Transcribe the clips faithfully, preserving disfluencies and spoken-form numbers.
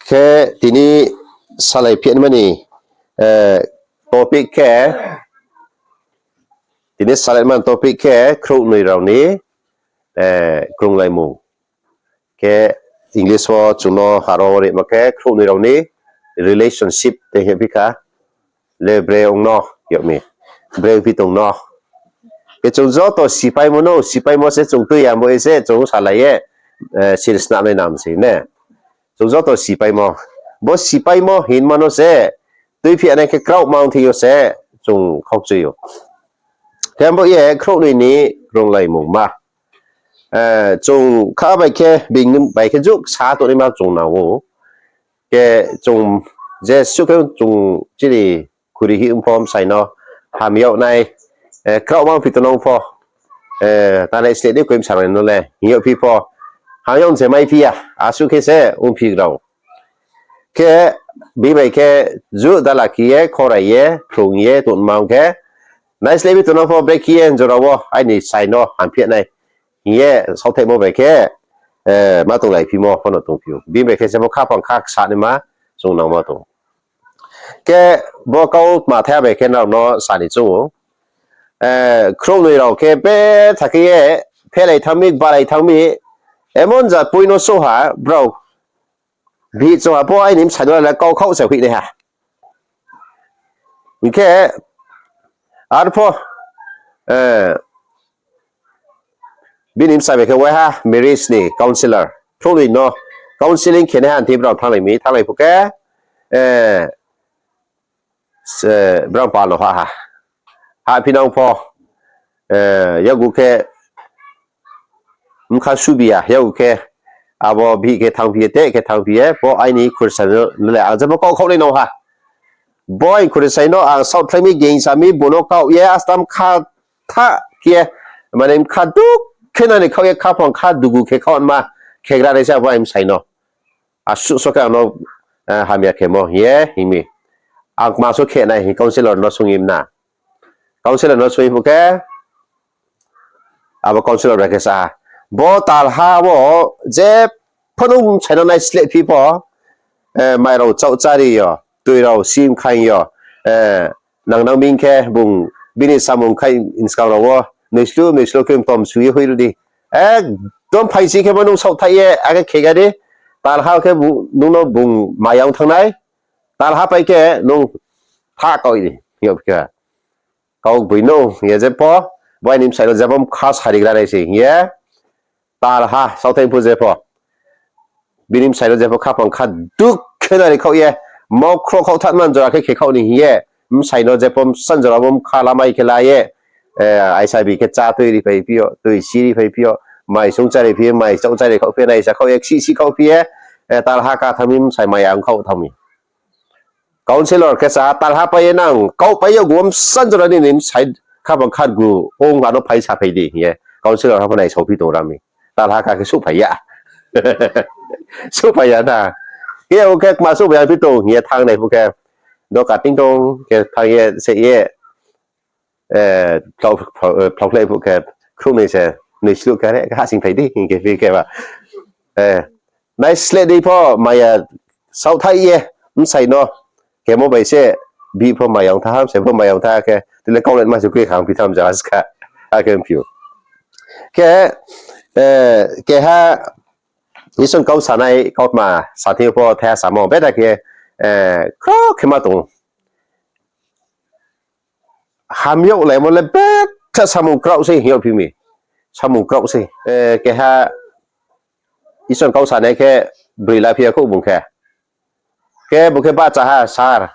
Khe tini salai phianma ni, eh, topic khe, tini salai man topic khe khrouhnoi rao ni, eh, krunglaimung. Khe English wo chung no aro rima khe khrouhnoi rao ni relationship te hing phi kha. Le bre ong no, yag mi. Bre phi tong no. Khe chung joto sipaimo no, sipaimo se chung tui yamo se chung salai ye, eh, sir snam nai nam se ne. Chung joto sipaimo. Bo sipaimo hinma no se, tui phi anai khe kraoh mang thing yo se, chung khaukchui ou. Khe bo ye khrouhnoi ni krunglaimung ma. Eh, chung kha bai khe, bini bai khe juk sa tongnaima chung nang ou. Khe chung je suh khe chung chini khuri hi ongpho bsai no hamyag nai, eh, kraoh mang phi tongnang pho, eh, tanai sleh di koi bsa rao no le hing yag phi pho, hamyag se mai phi ya, asuh khe se ongphi rao. Khe bini bai khe ju dala khe ye, khorai ye, phrung ye tongma ong khe, naisleh phi tongnang pho brekhe ye jora wo aini bsai no hamphi nai hing ye saohthaihmo bai khe, eh, ma tonglai phimo pho no tongphi ou. Bini bai khe se bo khaphang kha ksa naima chung nangma tong. Khe bo kau tma thai bai khe nrao no sa ni choung ou. Eh, khrouhnoi rao khe betha khe ye phelai thanng mi, balai thanng mi, emon jat poi no souh ha, brao bihih choung ha pho aini bsai no le kau khaoh se hoih nai ha. Hing khe arpho, eh, bini bsai bai khe waiha marriage ni counsellor, khrouhnoi no counselling khe nai ha hing brao thannglai mi, thannglai phuh khe, eh, se, brao pal no ha ha. Hahphi nang pho, eh, yakgu khe bkha subi ya, yakgu khe abo bihih khe thanngphi ye, teh khe thanngphi ye, bo aini khursa no le ang jepho kau khaoh nai nang ha. Bo aini khursa no ang saohthlai mi, gengsa mi, bo no kaoh ye, astam kha tha khe, mane bkha duk khe nani khaoh ye, khaphang kha dugu khe khaoh ma, khegra nai se abo aini bsai no. Asuh so khe ang no, eh, hamya khemo hing ye hing mi. Ang kma so khe nai hing counsellor no sung ye mna. Counsellor no sung ye phuh khe, abo counsellor bai khe sa ha, bo talha wo jepho nung bsai no naisleh phi pho, eh, mai rao chaoh chári yo, tui rao sim khaing yo, eh, nang nang bing khe bung bini samung khai skang rao wo noislu noislu khe tom su ye hoih ri di. Ekdom phaingsi khe bo nung saohthaih ye akhe khega di. Talha khe bu-, nung no bung maya ong thanng nai. Talha pai khe nung tha kaoh di. Hing yag phi kha, kau boi no hing ye jepho, bo aini bsai no jepho bkha sarigra nai se hing ye, talha saohthaih phuh jepho, bini bsai no jepho khaphang kha duk khe nani khaoh ye, mokro khaoh thanngma jora khe khe khaoh ni hing ye, bsai no jepho bsa jora wo bkha lamai khe la ye, eh, aisa bi khe chá tui ri phai phi yo, tui si ri phai phi yo, mai sung chári phi ye, mai chaoh chári khaoh phi ye, naisa khaoh ye, ksih sih khaoh phi ye, eh, talha ka thanng mi, bsai maya ong khaoh thanng mi. Counsellor khe sa ha, talha pai ye nang kaoh pai yo, gom san jora ni nini bsai khaphang kha gu ong ano phai saphai di hing ye. Counsellor ha pho naisao phi tong ra mi. Talha ka khe souhphai ya. Souhphai ya na. Khe o khe kma souhphai ya phi tong hing ye thanng nai phuh khe, doka ting tong khe thanng ye se ye, eh, phlao, phlao, eh, phlaokhlai phuh khe, khrouhnoi se, noisluh khe, are, hahsing phai di, hing khe phi khe ba. Eh, naisleh di pho, maya saohthaih ye, bsai no, khemo bai se, bihih pho maya ong tha, bsai pho maya ong tha khe, tile kaulai ma se kri khang phi tham ja ska, akhe mphi ou. Khe, eh, keha, Isor ni kau sanai, kautma, sa thing yo pho, thaiha samo, beda khe, eh, khro khe ma tong ou. Hamyag laimo le betha samung kraoh sei hing yag phi mi. Samung kraoh sei. Eh, keha Isor ni kau sanai khe broi la phi ya khou bung khe. Khe bung khe bahcha ha, sir.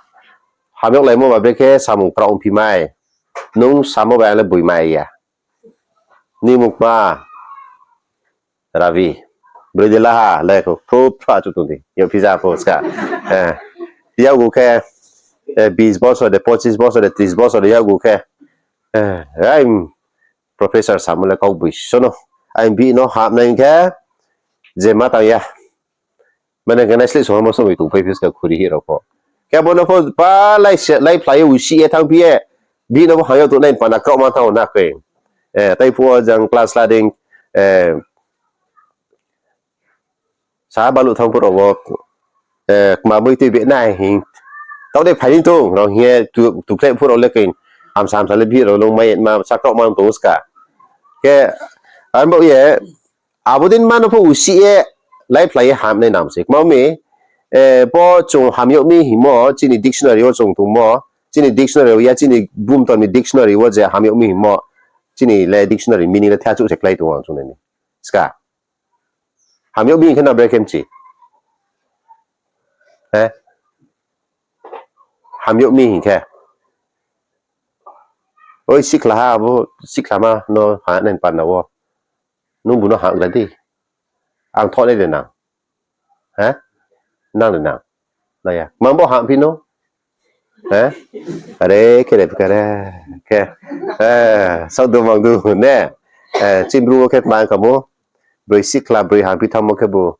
Hamyag laimo ba brekhe samung kraoh phi mai. Nung samo bai ang le boi mai ya. Ni mukma. Ravi. Broi de la ha, le khou, phru phra chu tong di. Yag phi ja pho ska. Eh. Yakgu khe, eh, bis bosor de, pochis bosor de, tris bosor de yakgu khe. Eh, ai, professor samo le kau boi sono. Ai bihih no hapnai khe, je ma tang ya. Mane khe naisleh songha mo somoi tongpai phi ska khuri hi rao pho. Khe bo no pho pa lai se, lai phlai ye usi ye thanng phi ye. Bihih no bo hamyag tongnai pana kraoh ma thanng ou na khe. Eh, tai phuh wo jang class la dei, eh, sa baluh thanng phuh rao wo Kma boi tui be nai hing. Taoh de phai ni tong, rao hing ye tu, tukhlai phu rao le khe, hamsa hamsa le bihih rao lung mai ma, sakraoh ma tong ska. Khe, ang bo ye, abo dei ma no pho usih ye, laiphlai ye ham nai nam se. Kma mi, bo chung hamyag mi hingmo, chini dictionary wo chung tongmo, chini dictionary wo ya, chini bumtor ni dictionary wo je hamyag mi hingmo, chini le dictionary meaning le thaichouh se klái tong ang chung nai ni. Ska. Hamyag mi hing khe na brekhe mchi. Hamyag mi hing khe. Oi, sikhla ha, abo sikhlama no ha nai panda wo. Nung bu no ha gra di. Ang thoh nai de nang. Nang de nang. Naya. Mang bo ha phi no. Are, khe re, khe re, khe. Saoh du mang du, ne. Chini Bru wo khe tma kamo. Broi sikhla, broi ha phi thanngmo khe bu.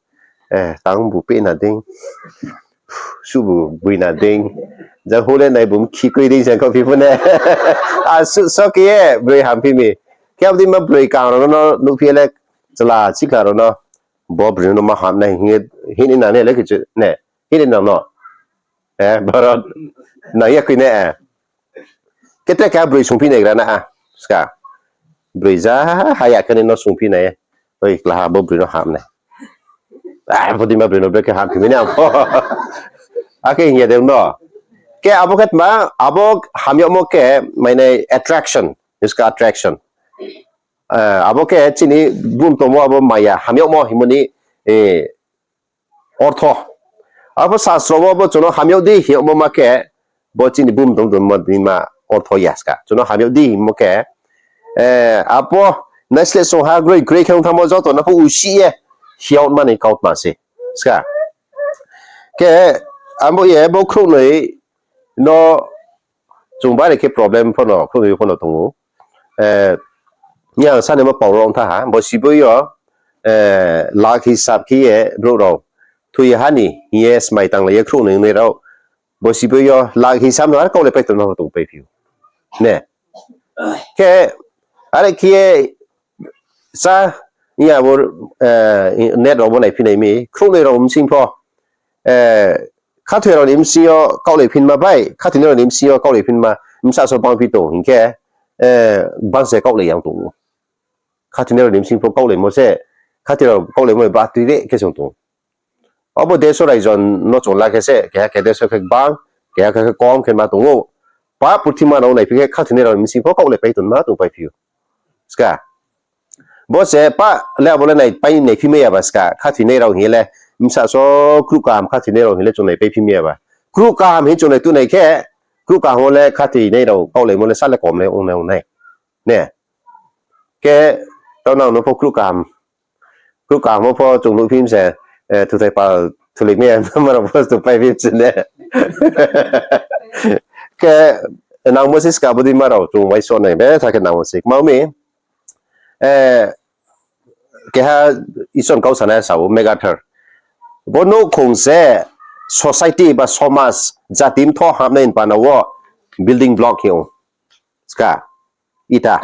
Tang bu pe na dei. Suh bu boi na dei. Jang hu le nai bu mkhi kroi dei jang kho phi pho ne. A suh so khe ye, broi ha phi mi. Khe abo dei ma broi kang rao no nuh phi le, chla sikhla rao no. Bo broi no ma ham nai hing ye, hing ni nang ne le khe chu, ne. Hing ni nang no. Boro nang ya khui ne. Khe tre khe broi sungphi nai gra na a. Ska. Broi ja ha ya khe ni no sungphi nai. Oi, klaha bo broi no ham nai. Bo dei ma broi no brekhe ham phi mi na bo. Akhe hing ya de no. Khe abo khe tma, abo hamyagmo khe, mainai attraction. Iska attraction. Abo khe chini bumtor wo abo maya hamyagmo hingmo ni ortho. Abo sasro wo bo chung no hamyag di hingmo ma khe, bo chini bumtor tongmo ni ma ortho ya ska. Chung no hamyag di hingmo khe, abo naisleh song ha groi groi khe ong thanngmo joto no pho usih ye hing yag mani kautma se. Ska. Khe, ang bo ye bo khrouhnoi no chung bari khe problem pho no, khrouhnoi pho no tong ou. Ni ang sanaimo pau rao ong tha ha, bo sibo yo, lak hisab khe ye brouh rao thoi ha ni hing ye smai tanglai ye khrouhnoi nai rao. Bo sibo yo lak hisab no ar kaulai pai tongma pho tongpai phi ou. Ne. Khe, are khe ye sa, ya bo, net rao bo naiphi nai mi, khrouhnoi rao bsing pho, khathoinai rao ni bsing yo kaulai phinma bai, khathoinai rao ni bsing yo kaulai phinma, bsa so bangphi tong hing khe, bang se kaulai yang tong ou. Khathoinai rao ni bsing pho kaulaimo se, khathoi rao kaulaimo ba tui re khe chung tong. Abo deso raijo no chung la khe se, keha khe deso khe gbang, keha khe kom khe ma tong ou. Pa purthima rao naiphi khe khathoinai rao ni bsing pho kaulai pai tongma tongpai phi ou. Ska. Bo se pa le abo le nai pai naiphi mai ya ba ska, khathoinai rao hing ye le, bsa so kruh kaham khathoinai rao hing le chung naipai phi mai ya ba. Kruh kaham hing chung nai tu nai khe, kruh kaham wo le khathoinai rao kaulaimo le sa le kom le ong nai ong nai. Ne. Khe, tau nang no pho kruh kaham. Kruh kaham wo pho chung nuh phi mi se, thuthai pal thulai mai ya ma rao pho chung pai phi mi se ne. Khe, nang bo se ska bo dei ma rao chung uaingsouh nai be tha khe nang bo se. Kma mi, keha Isor ni kau sanai sa ou, MacArthur. Bo nouhkhong se society ba somaj, jati mthoh hamnai ni panda wo building block hing ou. Ska, ita.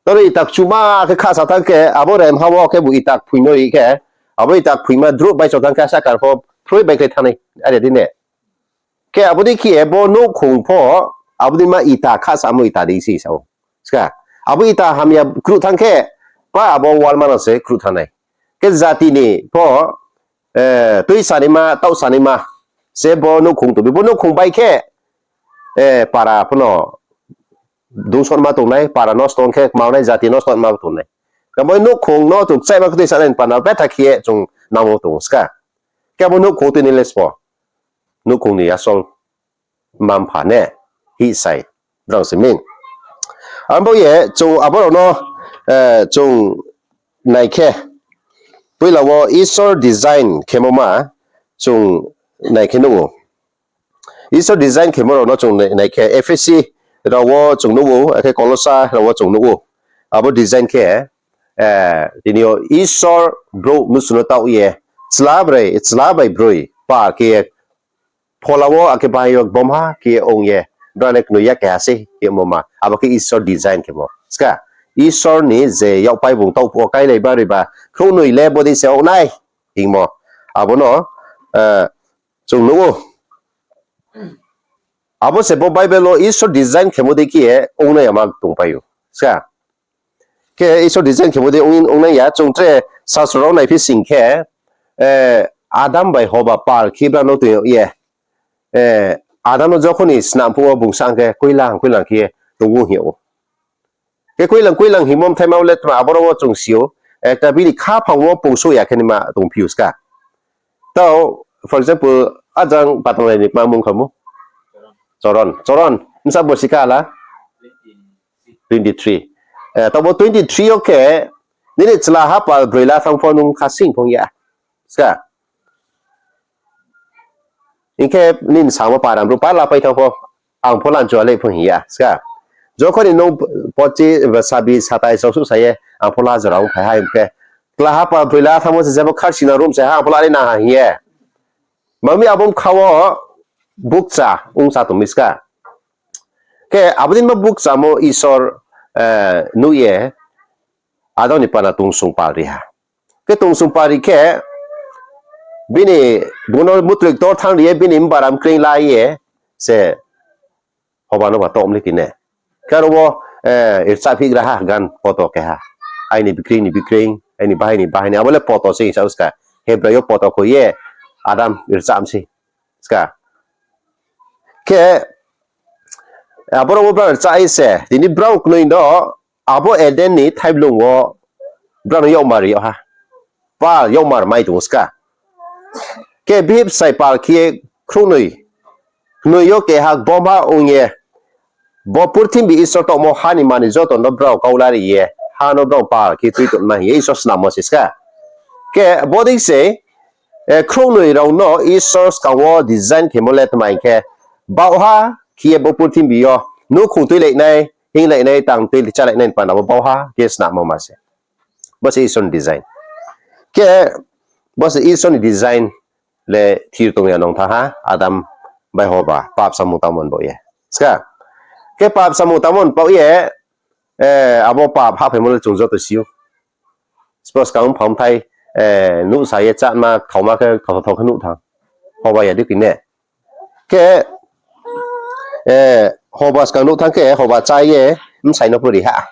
Toro ita kchuma khe khasa thanng khe, abo rem ha wo khe bu ita kphoimo ri khe, abo ita kphoima druh bai chao thanng khe, sakar pho phroi bai khe thanngnai, are di ne. Khe abo dei khe bo nouhkhong pho, abo dei ma ita khasamo ita dei se sa ou. Ska, abo ita hamya kruh thanng khe, pa abo wall ma no se kruh thanngnai. Khe jati ni pho, tui sanaima, taoh sanaima, se bo nouhkhong tong mi, bo nouhkhong bai khe, para pho no dungsonma tongnai, para nosto ong khe kma nai, jati nosto ma tongnai. Khe bo nouhkhong no chung kchaihma khe tui sanai ni panda betha khe ye chung nangmo tong ou ska. Khe abo nouhkhong tui ni le sbo. Nouhkhong ni asol mma-mpha ne, hihsai, brao se mi. Abo ye chung abo rao no, chung nai khe, poila wo Isor design khemo ma, chung nai khe nuh ou. Isor design khemo rao no chung nai khe, Ephesi rao wo chung nuh ou, akhe Kolosa rao wo chung nuh ou. Abo design khe, tini yo Isor brouh mnusu no taoh ye, chla bai broi, chla bai broi, pa khe ye, phola wo akhe bahai yo gbomha khe ye ong ye, brao le knoi ya keha se hingmo ma, abo khe Isor design khemo. Ska, Isor ni je yakpai bung taoh phuh wo kailai ba ri ba, khrouhnoi le bodei se ong nai hingmo. Abo no chung nuh ou. Abo se bo Bible wo Isor design khemo dei khe ye ongnai yama tongpai ou. Ska. Khe Isor design khemo dei ong, ongnai ya, chung tre sasro rao naiphi sing khe, Adam bai Hoba pal khe brao no toing yag ye. Adam no jokhon ni snam phuh wo bung sa ang khe koilang koilang khe ye tong ou hing yag ou. Khe koilang koilang hingmo mthaima le tma aboro wo chung si ou, ekta bini khaphang wo pungsouh ya khe naima tongphi ou ska. Tao, for example, ajang patang lai ni kma mung kha mo? Choron. Choron. Bsa borsi kala? Twenty three. Tao bo twenty three yo khe, nini chlaha pal broi la thanng pho nung kha sing phong ya. Ska. Hing khe nini samo param bru pal la pai thanng pho, ang pho lanchu a le phong hing ya. Ska. Jokhon ni nung pochi, sabi, satai, saosuh sa ye, ang pho la jora ong phai ha hing khe, chlaha pal broi la thanngmo se jebo kharsinang rom se ha, ang pho la nai nang ha hing ye. Mami abo bkha wo bukcha ongsa tong mi ska. Khe abo din bo bukchamo Isor nuh ye Adam ni pana tongsong pal ri ha. Khe tongsong pal ri khe, bini bung no mutroi ktor thanng ri ye, bini mbaram kring la ye se Hoba no ba tom le kine. Khe aro wo rchah phigra ha gan poto keha. Aini bikreing ni bikreing, aini bahai ni bahai ni, abo le poto se hing sa ou ska. Hebrai yo poto kho ye Adam rchah mi se ska. Khe aboro wo brao rchah ye se, tini brao knoi no abo Eden ni thaiblung wo brao no yakmar ri yag ha. Pal yakmar mai tong ou ska. Khe bihih bsai pal khe ye khrouhnoi, knoi yo keha gboma ong ye, bo purthimbi Isor tongmo ha ni manoi joto no brao kaula ri ye, ha no brao pal khe tui tongma hing ye Isor snammo se ska. Khe bodei se, khrouhnoi rao no Isor skang wo design khemo le tma hing khe, baohha khe ye bo purthimbi yo nouhkhong tuilai nai, hinglai nai, tang tui chálai nai ni panda bo baohha khe snammo ma se. Bo se Isor ni design. Khe bo se Isor ni design le thir tong ya nung thanng ha, Adam bai Hoba pap samung tangmo ni baoh ye. Ska. Khe pap samung tangmo ni baoh ye, abo pap hahphaimo le chung joto si ou. Suppose kang phangthai, nuhsa ye cháma, kthaoma khe, kthao thao khe nuh thanng. Hoba ya di kine. Khe, Hoba skang nuh thanng khe, Hoba chá ye, bsai no pho ri ha.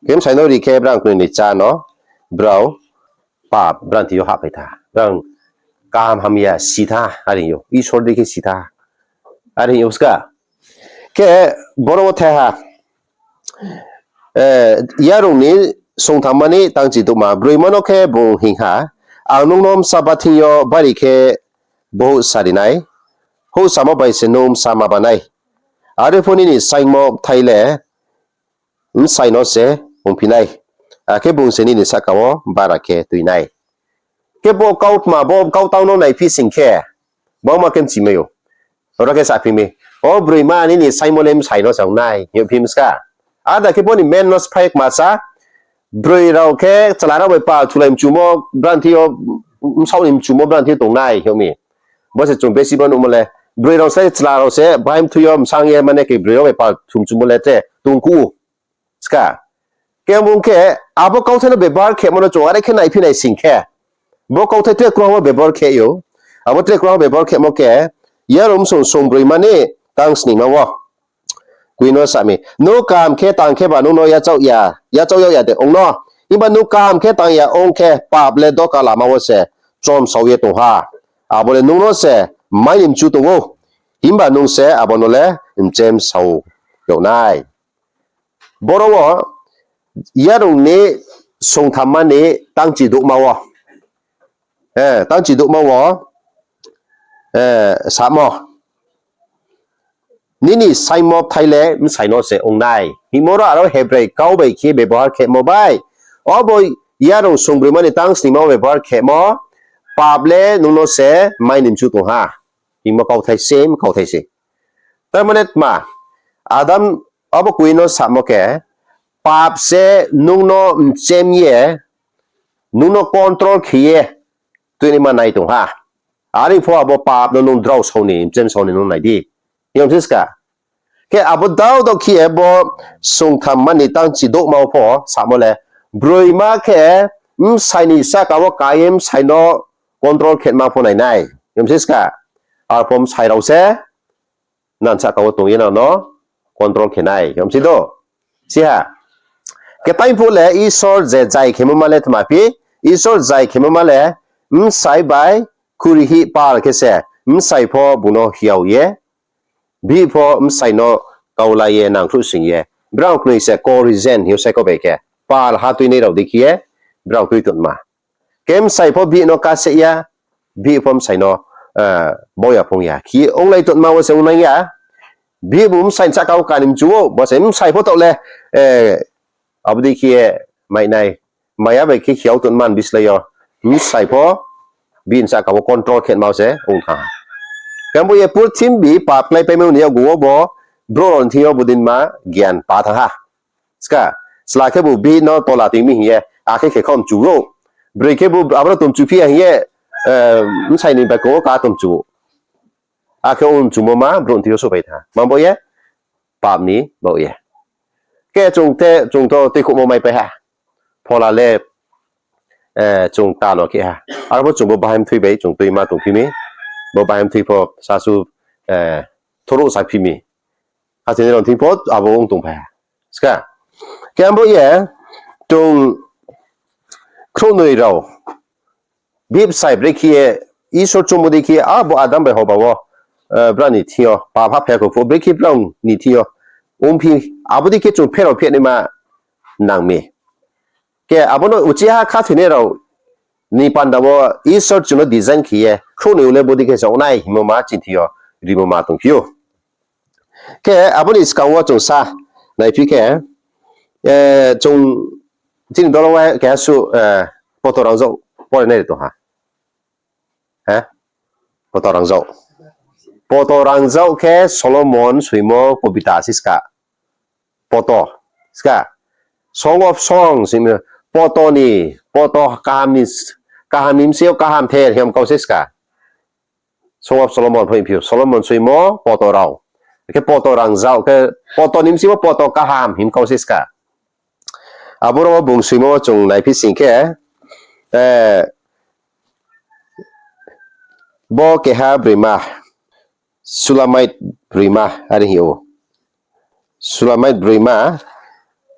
Khe bsai no ri khe, brang knoi ni chá no, brao, pap, brang thing yo hahphai tha. Brang kaham hamya si tha, are hing ou. Isor dei khe si tha. Are hing ou ska. Khe boro wo thai ha. Yarung ni songthammani tangchi douhma broima no khe bung hing ha, ang nung no bsa bathing yo bari khe bohouh sari nai, houhsamo bai se nung bsa ma ba nai. Are pho nini saingmo bthai le bsai no se ongphi nai, akhe bung se nini sahka wo bara khe tui nai. Khe bo kautma, bo kautang no naiphi sing khe, bangma khe mchimai ou. Oro khe saphi mi, o broima nini saingmo le bsai no se ong nai, hing ye phi mi ska. Ada khe bo ni men no sphai kma sa, broi rao khe chla rao bai pal thulai mchumo, brang thing yo, bsaoh ni mchumo brang thing yo tong nai, hing mi. Bo se chung besi bo nuhmo le, broi rao se chla rao se bahai mthui yo bsang ye mane khe broi rao bai pal thu mchumo le tre tongkuh ou. Ska. Khe bung khe abo kauthai no bebohar khemo no chung are khe naiphi nai sing khe, bo kauthai tre krungha wo bebohar khe ou. Abo tre krungha wo bebohar khemo khe, yarung bsong song broima ni tang sningma wo. Koi no sa mi, nung kaham khe tang khe ba nung no yachaoh ya, yachaoh yag ya de ong no. Himba nung kaham khe tang ya ong khe, pap le doka lama wo se chomsao ye tong ha. Abo le nung no se mai ni mchu tong ou. Himba nung se abo no le mchemsao yag nai. Boro wo yarung ni songthamma ni tangchi douhma wo, tangchi douhma wo, samo, nini saingmo bthai le bsai no se ong nai. Hingmo ro aro Hebrai kau bai khe bebohar khemo bai, obo yarung songbroima ni tang sningma wo bebohar khemo, pap le nung no se mai ni mchu tong ha. Hingmo kauthai same kauthai se. Tar mane tma, Adam abo koi no samo khe, pap se nung no mchem ye, nung no control khe ye tuinaima nai tong ha. Are pho abo pap no nung drao sao ni, mchem sao ni nung nai di. Hing ye siska. Khe abo dao dao khe ye bo songthamma ni tangchi douhma wo pho samo le, broima khe bsai ni sahka wo ka ye bsai no control khema pho nai nai. Himsi ska. Arphuh bsai rao se nang sahka wo tong ye nang no control khe nai. Himsi do. Siha. Khe taiphuh le Isor je zai khemo ma le tma phi, Isor zai khemo ma le bsai bai khuri hih pal khe se, bsai pho bung no hiao ye, bihih pho bsai no kaulai ye nangkhruh sing ye. Brao knoi se co-regent hing ou se ko bai khe. Pal ha tuinai rao dei khe ye, brao tui tongma. Khe bsai pho bihih no kaseh ya, bihih pho bsai no, eh, bau ya phung ya. Khe onglai tongma wo se ongnang ya. Bihih bu bsai sahka wo kani mchu ou, bo se bsai pho taoh le, eh, abo dei khe ye mainai, maya bai khe hiao tongma ni bislái yo. Bsai pho bihih sahka wo control khe ma wo se ong thanng ha. Khe bo ye purthimbi pap kláipaimo ni yakgu wo bo, brouh rao ni thing yo bodei ma gian pa thanng ha. Ska, chla khe bu bihih no tola tui mi hing ye, akhe khe kho mchu ou. Broi khe bu abo no tong mchu phi ya hing ye, eh, bsai ni bai kong wo ka tong mchu ou. Akhe ong mchumo ma brouh ni thing yo souhphai thanng ha. Ma bo ye, pap ni bo ye. Khe chung te, chung to tuikhouhmo maipai ha. Phola le, eh, chung ta no khe ha. Arphuh chung bo bahai mthui bai chung tuima tongphi mi. Bo bahai mthui pho sasu, eh, thorouh saphi mi. Khathoinai rao ni thing pho abo ong tongphai ha. Ska. Khe abo ye, chung khrouhnoi rao, bihih bsai brekhe ye, Isor chungmo dei khe, abo Adam bai Hoba wo, eh, brao ni thing yo, pap ha phai ya kho phuh, brekhe brao ni thing yo ongphi, abo dei khe chung pherao phehnaima nang mi. Khe abo no uchih ha khathoinai rao ni panda wo Isor chung no design khe ye, khrouhnoi le bodei khe se ong nai hingmo ma chini thing yo rimo ma tongphi ou. Khe abo ni skang wo chung sa naiphi khe, eh, chung chini dolo wo keha su, eh, Poto Rangzag pore nai ri tong ha. He? Poto Rangzag. Poto Rangzag khe Solomon soimo kobita se ska. Poto. Ska. Song of Songs, poto ni, poto kaham ni, kaham ni bsing yo kahamther hing kau se ska. Song of Solomon pho hing phi ou, Solomon soimo poto rao. Khe Poto Rangzag, khe poto ni bsing yo poto kaham hing kau se ska. Abo rao bung soimo chung naiphi sing khe, eh, bo keha broima, Sulamite broima, are hing ou. Sulamite broima,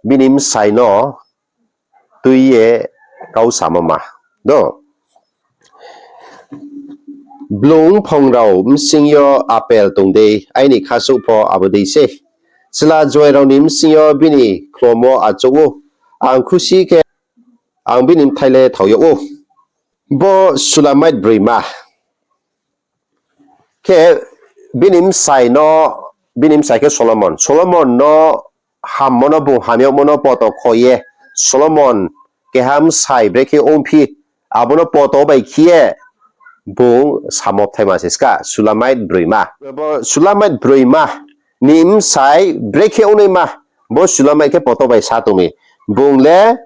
bini bsai no tui ye kau samo ma. Do. Blung phong rao bsing yo apple tong dei, aini khasouh pho abo dei sei. Chla juai rao ni bsing yo bini khlomo achouh ou, ang khusi khe ang bini bthai le thao yag ou. Bo Sulamite broima. Khe bini bsai no, bini bsai khe Solomon. Solomon no hammo no bung hamyagmo no poto kho ye, Solomon keha bsai brekhe ongphi, abo no poto bai khe ye bung samo bthaima se ska, Sulamite broima. Bo Sulamite broima ni bsai brekhe ongnaima, bo Sulamite khe poto bai sa tong mi. Bung le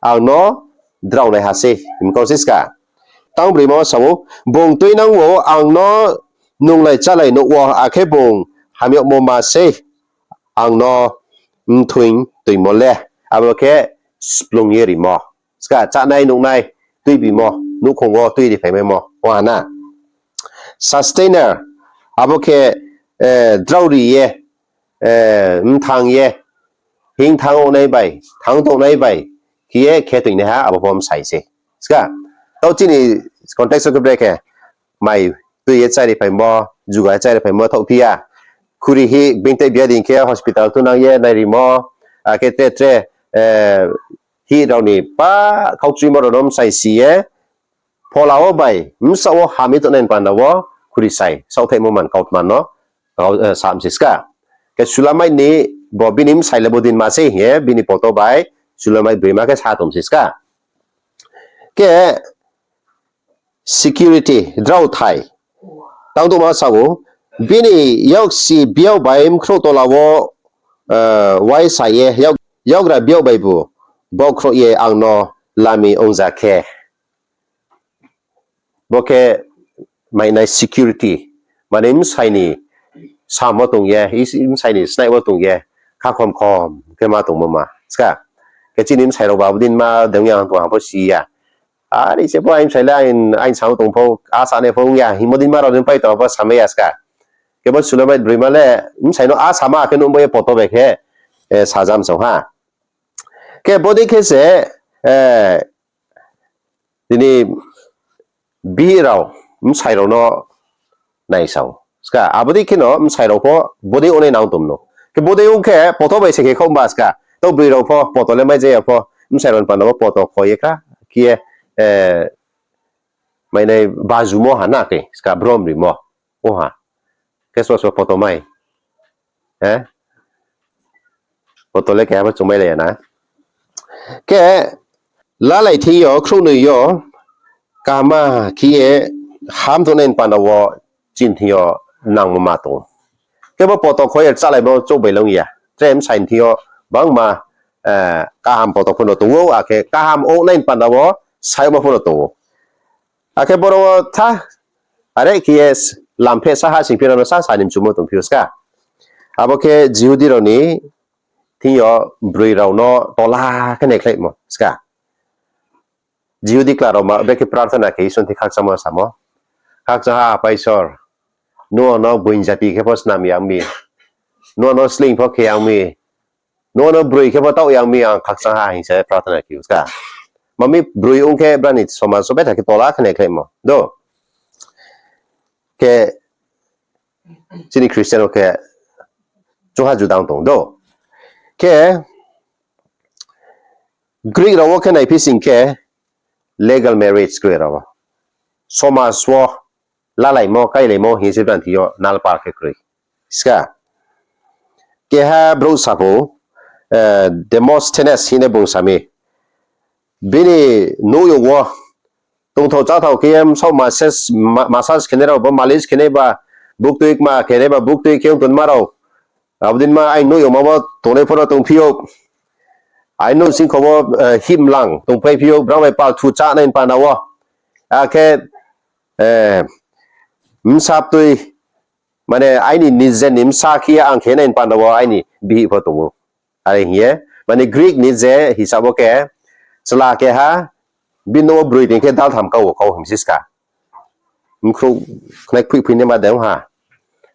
ang no drao naiha sei, hing kau se ska. Tang broima wo sa ou, bung tuinang wo ang no nunglai chálai nuh wo, akhe bung hamyagmo ma sei ang no mthoing toimo le, abo khe splung ye rimo. Ska chánai nuhnai, tuibimo, nouhkhong wo tui riphaimai mo, o ha na. Sustainer, abo khe, eh, drao ri ye, eh, mthang ye, hing thanng ongnai bai, thanng tongnai bai, khe ye khe toingnaiha, abo pho bsai se. Ska, tao chini context wo khe brekhe, mai tui ye chári phaimo, juga ye chári phaimo thaohphi ya. Khuri hih bingtei bia dei khe hospital thunang ye nairimo, akhe tre tre, eh, hih rao ni pa khaukchuimo rao no bsai si ye, phola wo bai bsaoh wo ham ye tongnai ni panda wo khuri sai saohthaihmo man kautma no, eh, sa msi ska. Khe Sulamite ni bo bini bsai le bodei ma sei hing ye bini poto bai Sulamite broima khe sa tong msi ska. Khe security, drao thai. Tang tongma sa ou, bini yaksi biag bai bkhrouh tola wo, eh, uaisa ye, yak-, yakgra biag bai bu, bokhrouh ye ang no lami ongja khe. Bo khe mainai security, mane bsai ni samo tong ye, is-, bsai ni snai wo tong ye, khakhom khom khe ma tongmo ma. Ska, khe chini bsai rao ba bodei ma deng ya tong ha pho si ya. Are se pho aini bsai le aini, aini samo tong pho, a sanai pho ong ya, hingmo dei ma rao ni pai tong pho samai ya ska. Kebo sulemai broima le, bsai no a sama khe nuh bai ye poto bai khe, eh, sajam sao ha. Khe bodei khe se, eh, tini bihih rao, bsai rao no naisao. Ska, abo dei kheno bsai rao pho bodei ongnai nang tong no. Khe bodei ong khe poto bai se khe khaoh ba ska. Tau broi rao pho poto le mai jaya pho, bsai rao ni panda wo poto kho ye kha, khe ye, eh, mainai bajumo ha na khe, ska brom rimo. Ong ha. Khe so so poto mai. Eh? Poto le keha pho chumai lai ya na. Khe lalai thing yo, khrouhnoi yo, kaham khe ye ham tongnai ni panda wo chini thing yo nangmo ma tong ou. Khe bo poto kho ye rchalaimo chouh bai long ya. Tre bsai ni thing yo bangma, eh, kaham poto pho no tong ou, akhe kaham ongnai ni panda wo sayagmo pho no tong ou. Akhe boro wo tha, are khe ye lampheh sa ha sing phi rao no sa sa ni mchumo tong phi ou ska. Abo khe Jihudi rao ni thing yo broi rao no tola khe naikhlaimo ska. Jihudi kla rao ma brekhe prarthana khe Isor ni thing khakchangmo samo. Khakchang ha Apa Isor, nung ano boin jati khe pho snam yang mi, nung ano sleing pho khe yang mi, nung ano broi khe pho taoh yang mi, ang khakchang ha hing se prarthana khe ou ska. Mami broi ong khe brao ni somaj so betha khe tola khe naikhlaimo do. Khe chini Christian rao khe chungha juda ong tong do. Khe Greek rao wo khe naiphi sing khe legal marriage kroi rao wo. Somaj wo lalaimo, kailaimo hing se brao ni thing yo nalpal khe kroi. Ska. Keha brouh sapho, eh, Demosthenes hing ye bung sami. Bini nouhyog wo tongthao cháthao khe ye bsaoh massage, ma-, massage khenai rao, bo malis khenai ba, buktui kma khenai ba, buktui khe ong tongma rao. Abo dei ma aini nouhyagma bo tongnai pho no tongphi ou. Aini nouh singkho wo, eh, himlang tongpaiphi ou, brao bai palthu chánai ni panda wo. Akhe, eh, bsa btui, mane aini nijer ni bsa khe ye ang khenai ni panda wo aini bihih pho tong ou. Are hing ye, mane Greek ni je hisab wo khe, chla keha, bini nouh wo broi tong khe daltham kau wo kau hing si ska. Bkhrouh khnai khuihphi naima de ong ha.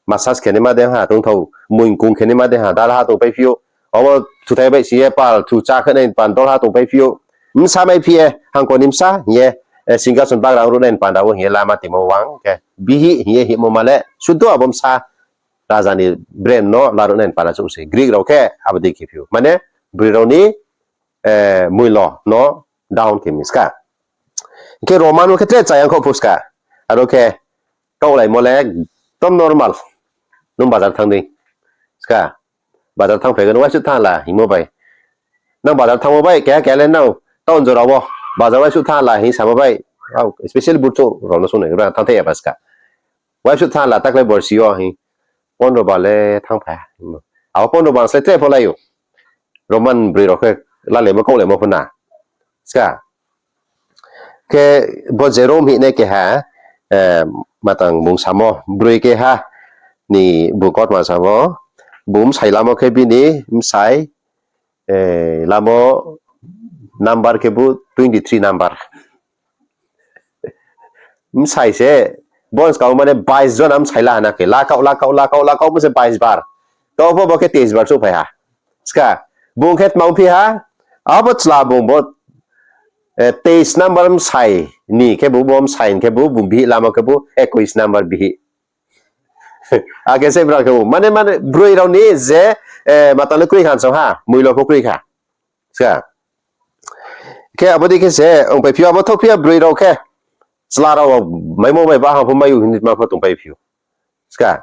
Massage khe naima de ong ha. Tongthao moing kung khe naima de ha. Dalha tongpaiphi ou. Obo thuthai bai si ye pal thu chá khe nai pan dalha tongpaiphi ou. Bsa maiphi ye hangko ni bsa hing ye, eh, singkason bagra ruhnai ni panda wo hing ye lama timo wang khe bihih hing ye hingmo ma le sudu abo bsa raja ni brem no laruhnai ni panda chouh se. Greek rao khe abo dei khe phi ou. Mane broi rao ni, eh, moilo no down khe mi ska. Khe Roman wo khe tre chayang kho phu ska. Aro khe kaulaimo le ekdom normal. Nung bazar thanng di. Ska. Bazar thanng phai khe nung uaisuh thanng la hingmo bai. Nang bazar thanngmo bai, keha keha le nang town jora wo bazar uaisuh thanng la hing samo bai. Special buthu rao no sungnai, brao thanng thai ya ba ska. Uaisuh thanng la taklai borsi yo hing. Pondro ba le thanng phai. Abo pondro ba se tre pho lai ou. Roman broi rao khe lalaimo kaulaimo pho na. Ska. Khe bo Jerome hingnai keha, eh, matang bung samo, broi keha ni bung kautma samo, bung bsai lamo khe bini bsai, eh, lamo number khe bo twenty three number. Bsai se, bo skang mane bais jona bsai la ha na khe, lakaoh, lakaoh, lakaoh, lakaoh, bo se bais bar. Kau pho bo khe teis bar souhphai ha. Ska, bung khe tma ongphi ha, abo chla bung bo, eh, teis number bsai ni khe bo, bo bsai ni khe bo, bung bihih lamo khe bo, ekuis number bihih. Akhe se brao khe bo, mane, mane, broi rao ni je, eh, matang le kroi khan song ha, moilo pho kroi kha. Ska. Khe abo dei khe se, ongpai phi ou, abo tho phi ya broi rao khe. Chla rao maimo bai ba ha pho mai ou hing ma pho tongpai phi ou. Ska.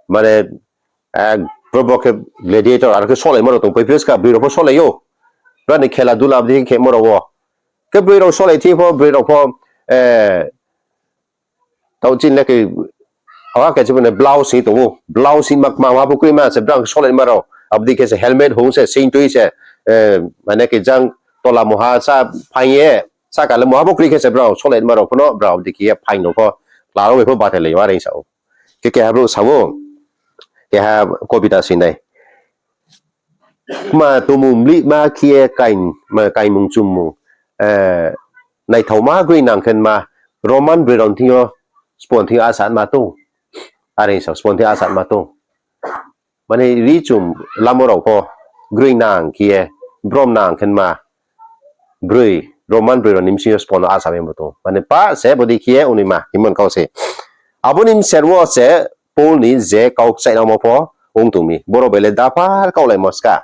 Mane, eh, probo khe gladiator, aro khe solaimo rao tongpai phi ou, ska, broi rao pho solai ou. Brao ni khela dula abo dei khe khemo rao wo. Khe broi rao solai thi pho, broi rao pho, eh, tau chin le khe, awa khe chibone blouse hing tong ou. Blouse hing ma, ma, ma pho kroi ma se brao solaima rao. Abo dei khe se helmet hong se, sing tui se, eh, mane khe jang tola moha sa phaing ye, saka le moha pho kroi khe se brao solaima rao pho no, brao abo dei khe ye phaing no pho, la rao bai pho bathai lai ma reing sa ou. Khe keha brouh sa ou, keha kobita sinai. Kma tongmung mlihma khe ye kain-, ma, kaimung chummung, eh, naithaoma groinang khe ma, Roman broi rao thing yo, sbo thing yo asatma tong. Are sa sbo thing yo asatma tong. Mane ri chum lamo rao pho groinang khe ye, brom nang khe ma, broi, Roman broi rao ni bsing yo sbo no asatma tong. Mane pa se bodei khe ye ongnaima hingmo ni kau se. Abo ni bser wo se Paul ni je kau kchaihnamo pho ong tong mi. Boro bai le daphar kaulaimo ska.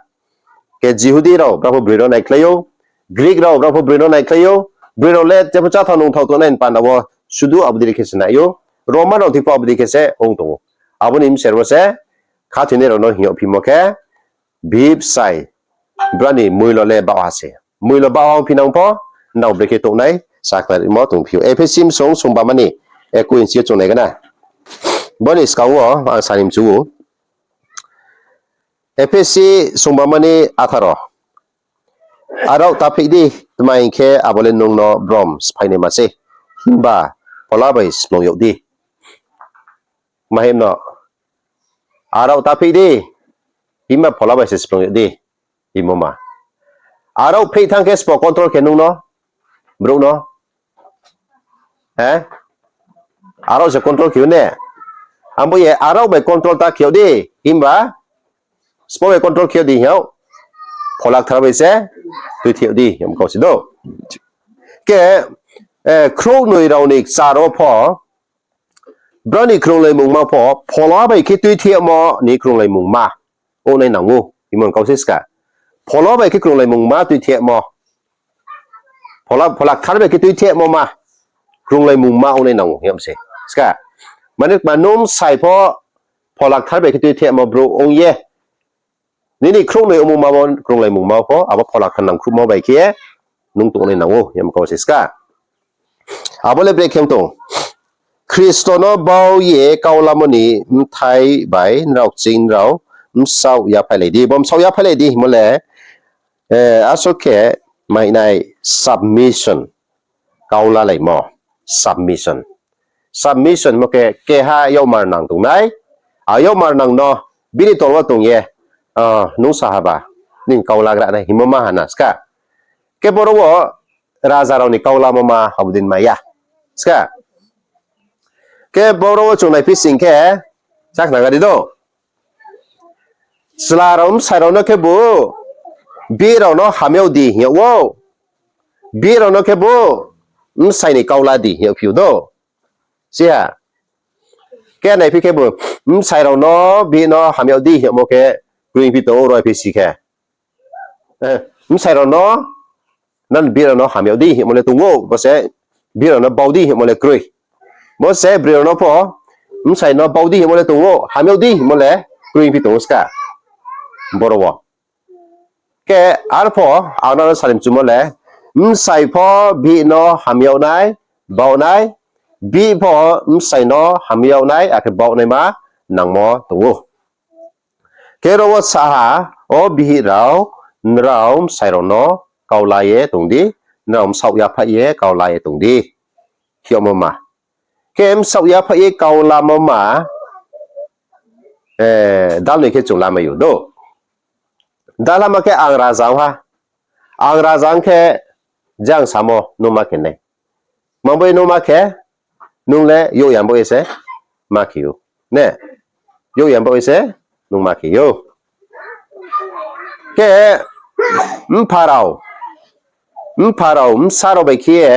Khe Jihudi rao brao pho broi rao naikhlai ou, Greek rao brao pho broi rao naikhlai ou, broi rao le jepho cháthao nungthao tongnai ni panda wo sudu abo dei khe se nai ou, Roman rao thing pho abo dei khe se ong tong ou. Abo ni bser wo se khathoinai rao no hing yagphimo khe, bihih bsai, brao ni moilo le baoh ha se. Moilo baoh ha ongphi nang pho, nrao brekhe tongnai, sakhnarimo tongphi ou. Ephesi bsong songbama ni, ekuis yo chung nai gana. Bo ni skang wo ang sa ni mchu ou. Ephesi songbama ni atharo. Arao ta pheih di, tma hing khe abo le nung no brom sphai naima se. Himba phola bai splung yag di. Tma him no? Arao ta pheih di, himba phola bai se splung yag di. Hingmo ma. Arao pheih thanng khe sbo control khe nung no, brouh no. Arao se control khe ou ne. Abo ye arao bai control ta khe yag di, himba sbo bai control khe yag di hing yag. Phola Kthar bai se tuithi yag di hing kau se do. Khe, khrouhnoi rao ni kchar wo pho, brao ni krunglaimungma pho phola bai khe tuithi yagmo ni krunglaimungma ongnai nang ou hingmo kau se ska. Phola bai khe krunglaimungma tuithi yagmo, phola, Phola Kthar bai khe tuithi yagmo ma krunglaimungma ongnai nang ou hing yag se ska. Mane kma nung bsai pho Phola Kthar bai khe tuithi yagmo brouh ong ye, nini khrouhnoi ongmungma wo krunglaimungma pho abo Phola Kthar nangkhruhmo bai khe nung tongnai nang ou hing yagmo kau se ska. Abo le brekhe ong tong? Khristo no bau ye kau lamo ni bthai bai nrao kching nrao bsaoh yaphailai di. Bo bsaoh yaphailai di hingmo le, asol khe mahinai submission, kau lalaimo, submission. Submission mo khe keha yakmar nang tongnai, a yakmar nang no bini tol wo tong ye, nung sa haba, nini kau lagra nai hingmo ma ha na ska. Khe boro wo raja rao ni kau lamo ma abo dei mai ya ska. Khe boro wo chung naiphi sing khe, sakhnari di do. Chla rao bsai rao no khebu bihih rao no hamyag di hing yag ou. Bihih rao no khebu bsai ni kau la di hing yagphi ou do. Siha. Khe naiphi khebu bsai rao no bihih no hamyag di hing yagmo khe kroi phi tong ou ro phi si khe. Bsai rao no, nang bihih rao no hamyag di hingmo le tong ou, bo se bihih rao no bau di hingmo le kroi. Bo se broi rao no pho, bsai no bau di hingmo le tong ou, hamyag di hingmo le kroi phi tong ou ska. Boro wo. Khe arpho, ang nang no sa ni mchumo le, bsai pho bihih no hamyag nai, bau nai, bihih pho bsai no hamyag nai, akhe bau naima nangmo tong ou. Khe ro wo sa ha, O bihih rao, nrao bsai rao no kau la ye tong di, nrao bsaoh yaphaih ye kau la ye tong di. Hing yagmo ma. Khe bsaoh yaphaih ye kau lamo ma, dalnoi khe chung lamai ou do. Dalha ma khe ang raja ong ha. Ang raja ong khe, jang samo nung ma khe nai. Mang bo ye nung ma khe, nung le youh ya bo ye se ma khe ou. Ne? Youh ya bo ye se nung ma khe ou. Khe, mpha rao, mpha rao, bsa rao bai khe ye,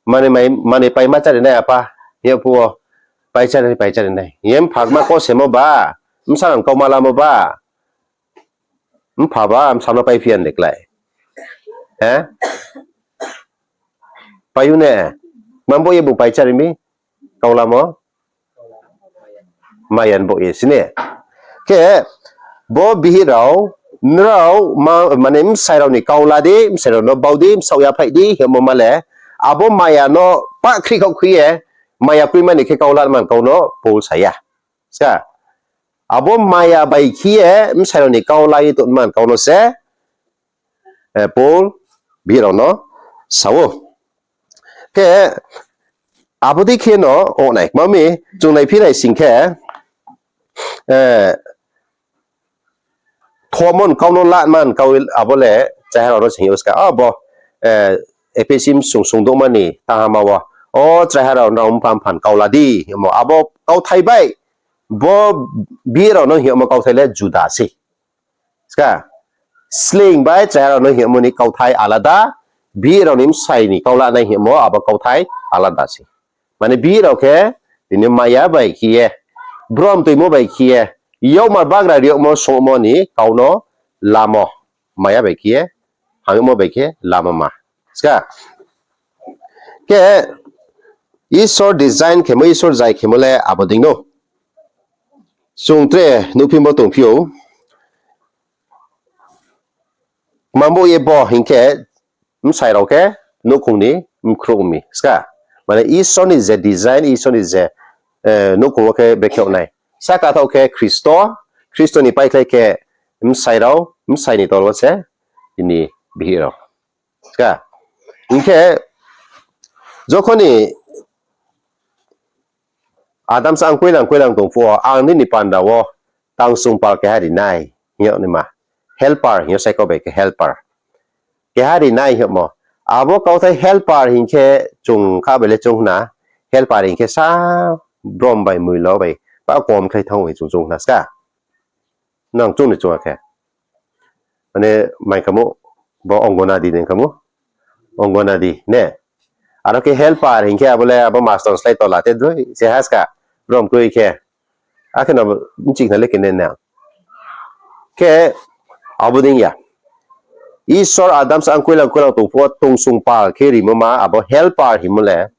mani paima chári nai apa, hing yag phuh wo, pai chári, pai chári nai. Ye mpha ma kau semo ba, bsa rao kau ma lamo ba, mpha ba, bsa no paiphi ya de klái. He? Pai ou ne? Mang bo ye bung pai chári mi, kau lamo? Maya ni baoh ye sini. Khe, bo bihih rao, nrao, mane bsai rao ni kau la di, bsai rao no bau di, bsaoh yaphaih di, hing yagmo ma le, abo maya no pah khrih khaoh khrih ye, maya kroima ni khe kau la man kau no Paul sa ya. Ska, abo maya bai khe ye bsai rao ni kau la ye tong man kau no se, Paul bihih rao no sa ou. Khe, abo dei khe no ong nai, kma mi, chung naiphi nai sing khe, thomon kau no la man kau abo le, chaiha rao no sing ou ska, abo, Ephesus sung sung douhma ni tahama wo, o chraiha rao, nrao mpha mpha ni kau la di, hingmo abo kauthai bai, bo bihih rao no hingmo kauthai le juda se. Ska, sleing bai chraiha rao no hingmo ni kauthai alada, bihih rao ni bsai ni kau lanai hingmo abo kauthai alada se. Mane bihih rao khe, tini maya bai khe ye, brom tuimo bai khe ye, yakmar bagra riyagmo songmo ni kau no lamo, maya bai khe ye, hamyagmo bai khe lamo ma. Ska, khe, Isor design khemo, Isor zai khemo le abo dei no. Chung tre nuhphimo tongphi ou. Mambo ye bo hing khe, bsai rao khe, nouhkhong ni bkhrouh mi. Ska, mane Isor ni je design, Isor ni je, eh, nouhkhong wo khe bekhe nai. Saka thaoh khe Khristo, Khristo ni paikhlai khe bsai rao, bsai ni tol wo se, tini bihih rao. Ska, hing khe, jokhon ni Adam sa ang koilang koilang tong phuh wo, ang nini panda wo tangsung pal keha ri nai, hing yag naima. Helper, hing yag sai kau bai khe helper. Keha ri nai hingmo. Abo kauthai helper hing khe chung kha bai le chung hna, helper hing khe sa brom bai muilo bai, ba kom khlai thanng hing chung chung hna ska. Nang chung ni chung khe. Mane, mai kamo, bo Anganwadi ni kamo. Anganwadi, ne? Aro khe helper hing khe abo le abo master slái tola te droi se ha ska. Brom kroi khe. Akhe no bchih khna le kene na. Khe abo dei ya. Isor Adam sa ang koilang koilang tong phuh wo tongsong pal khe rimo ma abo helper hingmo le.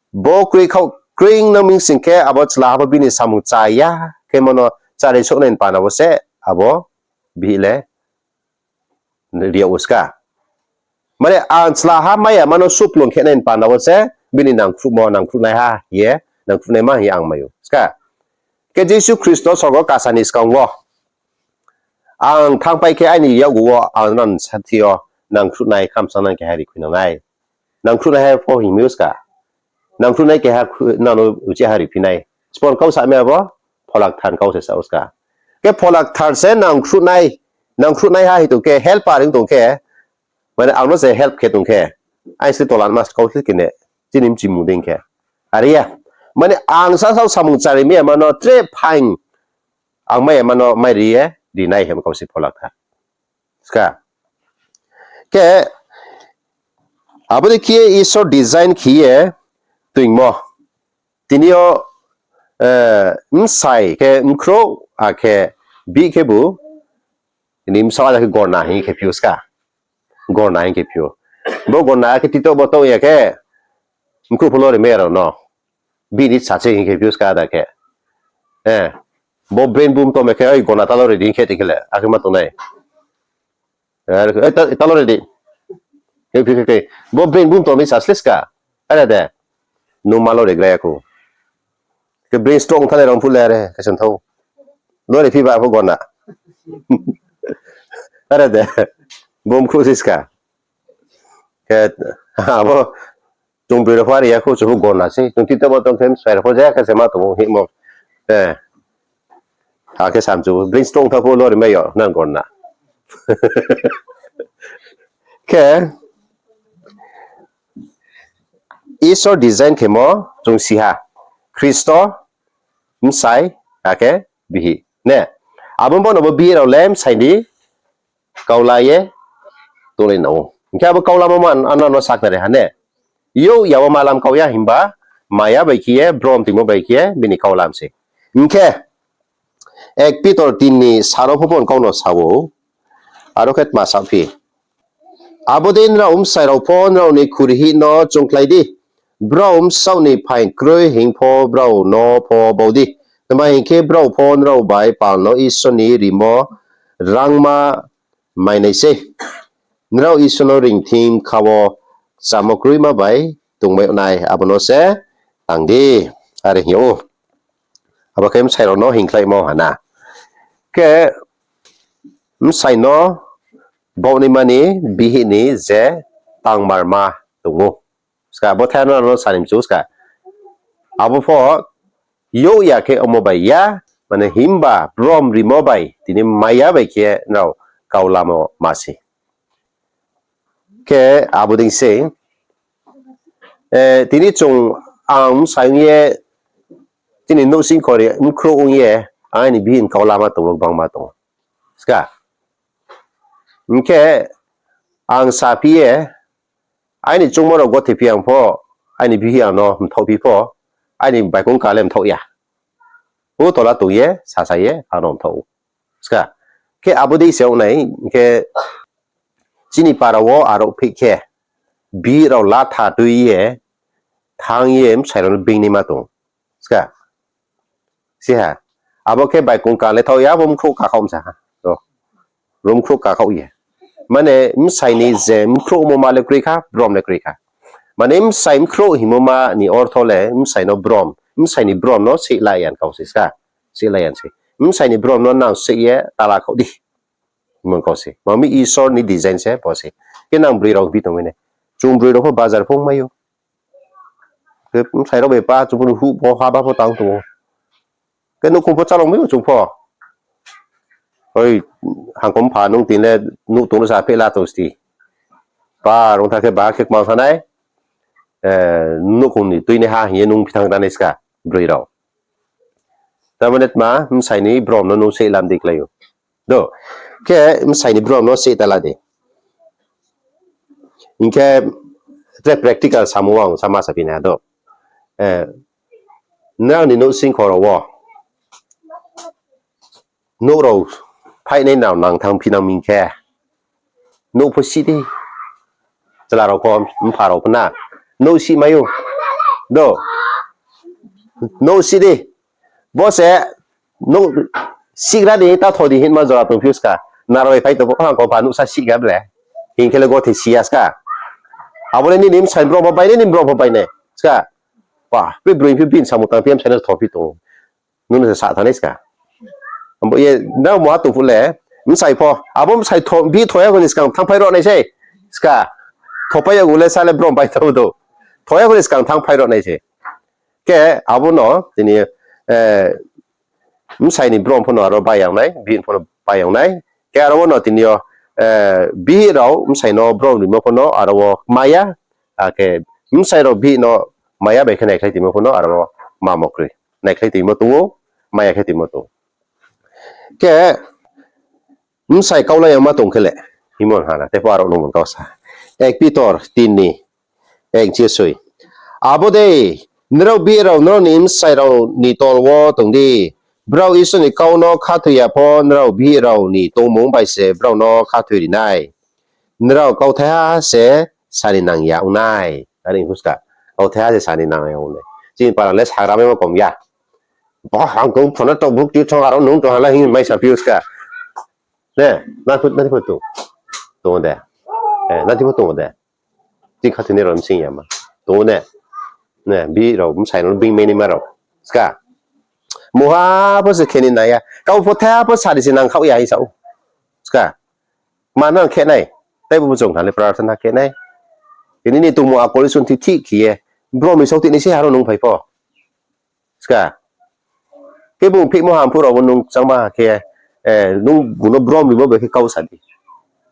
Bo kroi khao, kroi no mingsing khe abo chla abo bini samung cha ya khe mano chari souhnai ni panda wo se abo bihih le ri yag ou ska. Mane ang chlaha mai ya mano suplung khe nai ni panda wo se bini nangkhruhmo, nangkhruhnaiha ye, nangkhruhnaima hing ye ang mai ou ska. Khe Jisu Khristo sorgo kasa ni skang wo ang thanngpai khe aini yakgu wo ang nang sathi yo nangkhruhnai khamsanang keha ri khuinang nai. Nangkhruhnaiha pho hing mi ou ska. Nangkhruhnai keha khu-, nang no uchih ha ri phi nai. Sbo ni kau sa mi abo, Pholakthar ni kau se sa ou ska. Khe Pholakthar se nangkhruhnai, nangkhruhnaiha hing tong khe, helper hing tong khe, mane ang no se help khe tong khe, aini se tola ma kau se kene, chini mchimung dei khe. Are ya, mane ang sa sao samung chari mi ya mano tre phaing, ang mai ya mano mai ri ye, ri nai hing kau se Pholakthar. Ska. Khe, abo dei khe ye Isor design khe ye toingmo. Tini yo, eh, bsai khe bkhrouh, akhe bihih khebu, tini bsaoh ada khe gorna hing khe phi ou ska. Gorna hing khe phi ou. Bo gorna akhe tito bo tong ya khe, bkhrouh pho lori mai ya rao no. Bini sa se hing khe phi ou ska ada khe. Eh, bo brain bum tome khe, oi gorna ta lori di hing khe ti khe le, akhe ma tongnai. Eh, ta, ta lori di. Khe phi khe khe. Bo brain bum tome sa sle ska. Are de. Nung ma lori gra ya khou. Khe brain stroke thale rong phuh le are, khe sen thou. Lori phi ba pho gorna. Are de. Bum khrouh si ska. Khe, abo, chung broi rao pho are ya khou, chung pho gorna se. Chung tito bo tong khe, sai rao pho jaya khe se ma tong ou, hingmo. Eh. Ha khe samchu, brain stroke tha pho lori mai yo, nang gorna. Khe, Isor design khemo, chung si ha. Khristo, bsai, akhe bihih. Ne? Abo bo no bo bihih rao le bsai ni, kau la ye tonglai nang ou. Hing khe abo kau lamo man, ano no sakhnari ha ne. Youh ya wo malam kau ya himba, maya bai khe ye, brom timo bai khe ye, bini kau lam se. Hing khe, ek Pitor tin ni saro pho bo kau no sa ou. Aro khe tma saphi. Abo dei nrao bsai rao pho nrao ni khurihih no choungkhlai di. Brao bsaoh ni phaing kroi hing pho brao no pho bau di. Tma hing khe brao pho nrao bai pal no Isor ni rimo rangma mainai sei. Nrao Isor no reingthim kha wo kchamo kroima bai tongmai nai abo no se tang di. Are hing ou. Abo khe bsai rao no hingkhlaimo ha na. Khe bsai no baohnaima ni bihih ni je tangmarma tong ou. Ska abo thai no ano sani mchu ska. Abo pho youh ya khe omo bai ya, mane himba brom rimo bai, tini maya bai khe nrao kau lamo ma se. Khe abo dei se, eh, tini chung ang bsai ong ye, chini nouhsing khori mkhrouh ong ye, aini bihih ni kau lama tongmo gbangma tong ou. Ska. Hing khe ang saphi ye, aini choungmo rao gothephi ang pho, aini bihih ang no mthaohphi pho, aini baikong ka le mthaoh ya. O tola tong ye, sasa ye, ang no mthaoh ou. Ska. Khe abo dei se ong nai, hing khe chini para wo aro phih khe, bihih rao latha tui ye, thanng ye, bsai rao no beingnaima tong. Ska. Siha. Abo khe baikong ka le thaoh ya, bo mkhrouh kakhaoh msa ha. Ro mkhrouh kakhaoh ye. Mane bsai ni je mkhrouhmo ma le kroi kha, brom le kroi kha. Mane bsai mkhrouh hingmo ma ni ortho le bsai no brom, bsai ni brom no seihlai ya kau se ska. Seihlai ya se. Bsai ni brom no nang seih ye tala khaoh di. Hingmo kau se. Ma mi Isor ni design se bo se. Khe nang broi rao bi tongmai nai. Chung broi rao pho bazar pho ongmai ou. Khe bsai rao bai pa chung pho huh pho haba pho tang tong ou. Khe nouhkhong pho chálong mai ou chung pho. Oi, hangkom pha nung tini le nouh tong no sa phehla tong sti. Pa rung tha khe ba khe kmang thanng nai. Eh, nouhkhong ni tuinaiha hing ye nung phi thanng tanai ska, broi rao. Tamane tma, bsai ni brom no nung seih lam di klái ou. Do, khe bsai ni brom no seih tala di. Hing khe, tre practical samo ang sama saphi nai do. Eh, nrao ni nouhsing khoro wo nouh rao phaihnai nrao nang thanng phi nang mi khe, nouh pho sih di. Chla rao pho, mpha rao pho na. Nouh sih mai ou. Do. Nouh sih di. Bo se, nouh sihgra ni ta tho di hingma jora tongphi ou ska. Nrao bai phai tong pho, hangko pha nouh sa sihgra ble. Hing khe le gothe si ya ska. Abo le nini bsai brom pho bai nai, nini brom pho bai nai. Ska. Pa, pe broi phi bin samung tang phi bsai no tho phi tong. Nung no se sa thanai ska. Abo ye, nrao muha tong phuh le, bsai pho, abo bsai tho, bi tho ya kho ni skang thanngphai rao nai sei. Ska. Thopai ya kho le sa le brom bai tong do. Tho ya kho ni skang thanngphai rao nai sei. Khe abo no tini, eh, bsai ni brom pho no aro bai yang nai, bihih pho no bai yang nai. Khe aro wo no tini yo, eh, bihih rao bsai no brom rimo pho no aro wo maya, akhe bsai rao bihih no maya bai khe naikhlai tongmo pho no aro wo mamo kroi. Naikhlai tongmo tong ou, maya khe tongmo tong ou. Khe bsai kaulai yama tong khe le, hingmo hana, tei pho aro nung kau sa. Ek Pitor tin ni, ek chesoi. Abo dei, nrao bihih rao nrao ni bsai rao ni tol wo tong di. Brao Isor ni kau no khathoi ya pho, nrao bihih rao ni tongmung bai se brao no khathoi ri nai. Nrao kauthaiha se sani nang ya ong nai. Are hing phuska, kauthaiha se sani nang ya ong nai. Chini para le sagra maimo kom ya. Ba, ang kong phone to bukti thong aro nung tong hala hing mai saphi ou ska. Ne, nang phu, nang phu tong. Tong de. Eh, nang phu tong de. Chini khathoinai rao bsing ya ma. Tong de. Ne, bihih rao bsai rao being mai naima rao. Ska. Muha pho se khe ni nang ya. Kau pho thaiha pho sari se nang khaoh ya hing sa ou. Ska. Ma nang khe nai. Tei bo chung ha le prarthana khe nai. Tini ni tongmung akol Isor ni thik khe ye. Brom ni saohtih ni se aro nung phai pho. Ska. Khe bung phihmo hamphuh rao bo nung changma khe, eh, nung bung no brom rimo bai khe kau sa di.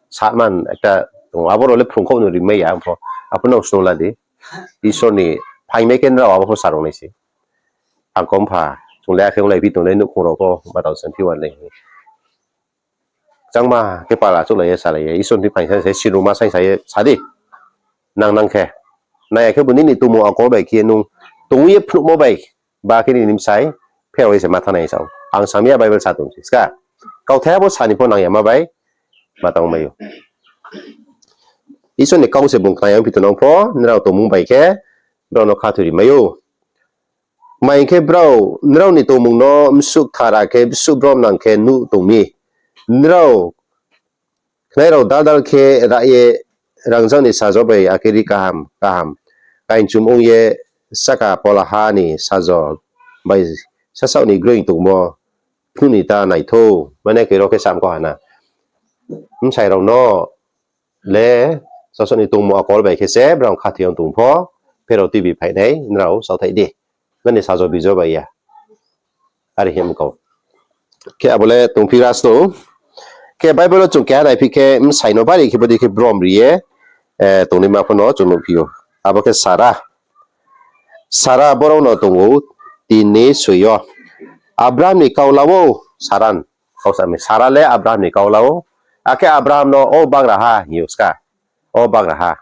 Sa man ekta tong, abo rao le phrung khaoh no rimai ya pho. Abo no snung la di. Isor ni phaingmai khe nrao abo pho sa rung nai se. Ang kom pha, chung le akhe onglai phi tong le nouhkhong rao pho, batao san phi wan le. Changma khe pala chouhlai ye salai ye, Isor ni phaing sai sai, sinuma sai sai ye sa di. Nang nang khe. Nai ya khe bo nini tongmung akol bai khe nung tong ye phnuhmo bai, ba khe nini bsai pherao ye se ma thanng nai sa ou. Ang samya Bible sa tong se. Ska. Kauthaiha bo sani pho nang ya ma bai, ma tang mai ou. Isor ni kau se bung khna ya ongphi tongnang pho, nrao tongmung bai khe, brao no khathoi ri mai ou. Mai khe brao, nrao ni tongmung no bsuh kthar akhe bsuh brom nang khe nuh tong mi. Nrao khnai rao dal dal khe ra ye rangzag ni sajo bai akhe ri kaham kaham kainchum ong ye sahka polaha ni sajo bai sasaoh ni groing tongmo phnuh ni ta naithou. Mane khe ro khe sam kau ha na. Bsai rao no le sasaoh ni tongmung akol bai khe se brao khathoi yag tong pho, pherao tuibi phai nai, nrao saohthaih di. Nani sajo bijo bai ya. Are hing kau. Khe abo le tongphi ras tong. Khe Bible wo chung keha naiphi khe, bsai no bari khe bodei khe brom ri ye, tongnaima pho no chung nuhphi ou. Abo khe Sara. Sara borao no tong ou, tin ni soi yo. Abraham ni kau la ou, Sara, kau sa mi, Sara le Abraham ni kau la ou. Akhe Abraham no o bagraha hing ou ska. O bagraha.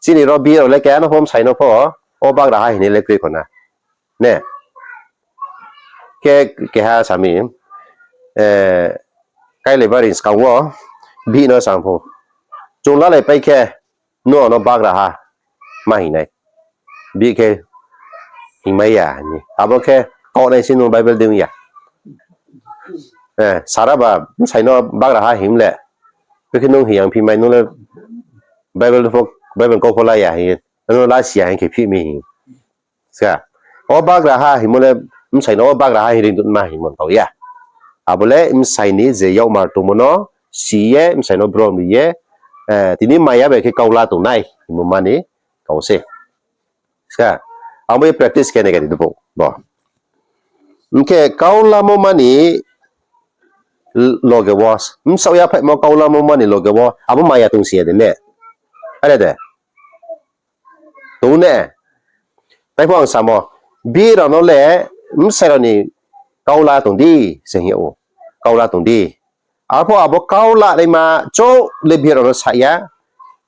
Chini ro bihih rao le keha no pho bsai no pho o bagraha hing ni le kroi kho na. Ne? Khe keha sa mi, kailai bari skang wo bihih no sa pho, chung lalai pai khe, nung ano bagraha ma hing nai. Bihih khe hingmai ya hing. Abo khe kaunai se nung Bible dei ong ya. Sara ba bsai no bagraha hing le. Bikhe nung hing yang phi mai, nung le Bible kau pho la ya hing. Nung la si ya hing khe phi mi hing. Ska. O bagraha hingmo le bsai no o bagraha hing ri ma hingmo kau ya. Abo le bsai ni je yakmar tongmo no si ye, bsai no brom ri ye, tini maya bai khe kau la tongnai hingmo mani kau se. Ska. Abo ye practice khe nai khe di bo. Hing khe kau lamo mani loge wo, bsaoh yaphaihmo kau lamo mani loge wo, abo maya tong si ya de ne? Are de? Tong ne? Tai pho ang samo, bihih rao no le bsai rao ni kau la tong di, se hing ou, kau la tong di. Arphuh abo kau lanaima chouh le bihih rao no sa ya,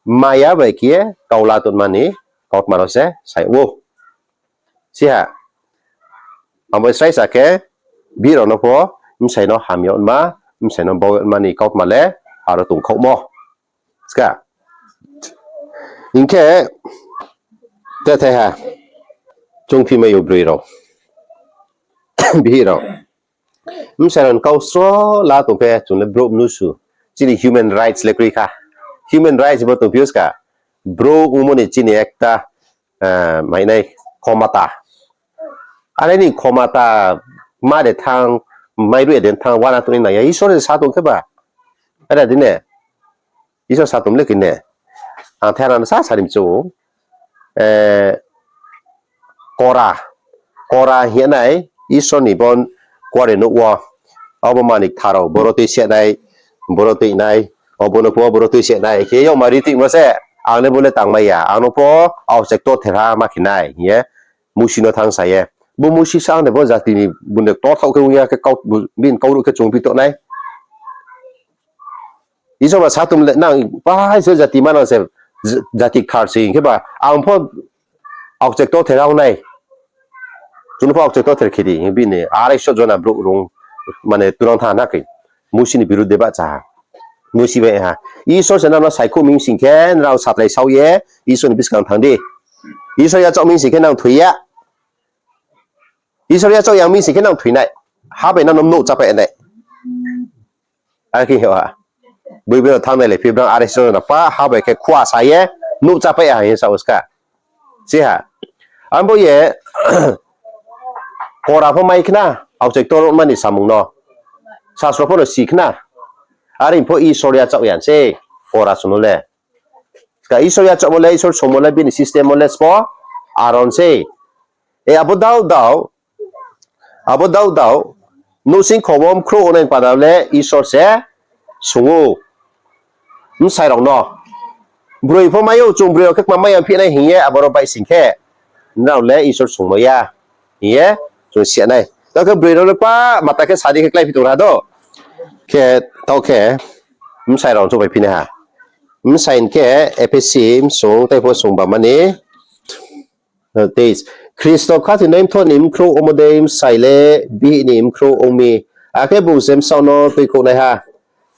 maya bai khe ye kau la tongma ni kautma rao se sa yag ou. Siha, abo sraisa khe bihih rao no pho bsai no hamya ongma, bsai no bau yagma ni kautma le aro tongkhaohmo. Ska. Hing khe, tethaiha, chung phi mai ou broi rao, bihih rao. Bsai rao ni kau sro la tong khe chung le brouh mnusu. Chini human rights le kroi kha. Human rights bo tongphi ou ska. Brouh ongmo ni chini ekta, mainai, khomata. Are ni khomata ma de thanng, mairuh ya de thanng, uana tong ni nang ya, Isor de sa tong khe ba. Are di ne? Isor sa tong le khe ne? Ang thera no sa sari mchu ou. Kora. Kora hing ye nai, Isor ni bon kuare nouh wo. Abo mani kthar rao, boro tui se nai, boro tui nai, obo no pho boro tui se nai, khe yagma ri tuimo se, ang le bo le tangmai ya, ang no pho aokchai ktortherha ma khe nai, hing ye, Musi no thanng sa ye. Bo Musi sa ang de bo jati ni bung de ktorthaoh khe ong ya khe, bini kauruh khe chung phi toh nai. Isor ba sa tong le nang, pai se jati manang se, jati kthar se hing khe ba, ang pho aokchai ktortherha ong nai. Chung no pho aokchai ktorther khe di, bini araiso jona brouh rung, mane turang thanng na khe. Musi ni birudhe bahcha ha. Musi bai ha. Isor se nang no saikhouh mi sing khe, nrao satrai sao ye, Isor ni buskang thanng di. Isor yachaoh mi sing khe nang thoi ya. Isor yachaoh ya mi sing khe nang thoi nai. Ha bai nang no nouh chápai nai. Are khe ha. Boi boi no thanng nai le phi brang araiso jona pa ha bai khe khua sa ye nouh chápai ha hing ye sa ou ska. Siha. Ang bo ye, kora pho mai khna, aokchai ktorma ni samung no. Sastro pho no si khna. Are pho Isor yachaoh ya se, kora sung no le. Ska Isor yachaohmo le, Isor sungmo le, bini system wo le sbo, Aron se. E abo dao dao, abo dao dao, nouhsing kho wo mkhrouh ongnai pada le Isor se sung ou. Bsai rao no. Broi pho mai ou, chung broi rao khe kma mai ya phi nai hing ye, aboro baih sing khe. Nrao le Isor sungmai ya hing ye, chung si ya nai. Tao khe broi rao le pa mata khe sadi khe kláiphi tong ra do. Khe, tao khe, bsai rao no chouh bai phi nai ha. Bsai khe, Ephesi bsung, tai pho sung ba mani, Khristo khathoinai mthoh ni bkhrouh ongmo dei bsai le bihih ni bkhrouh ong mi, akhe bung se bsaoh no tuikhouhnaiha.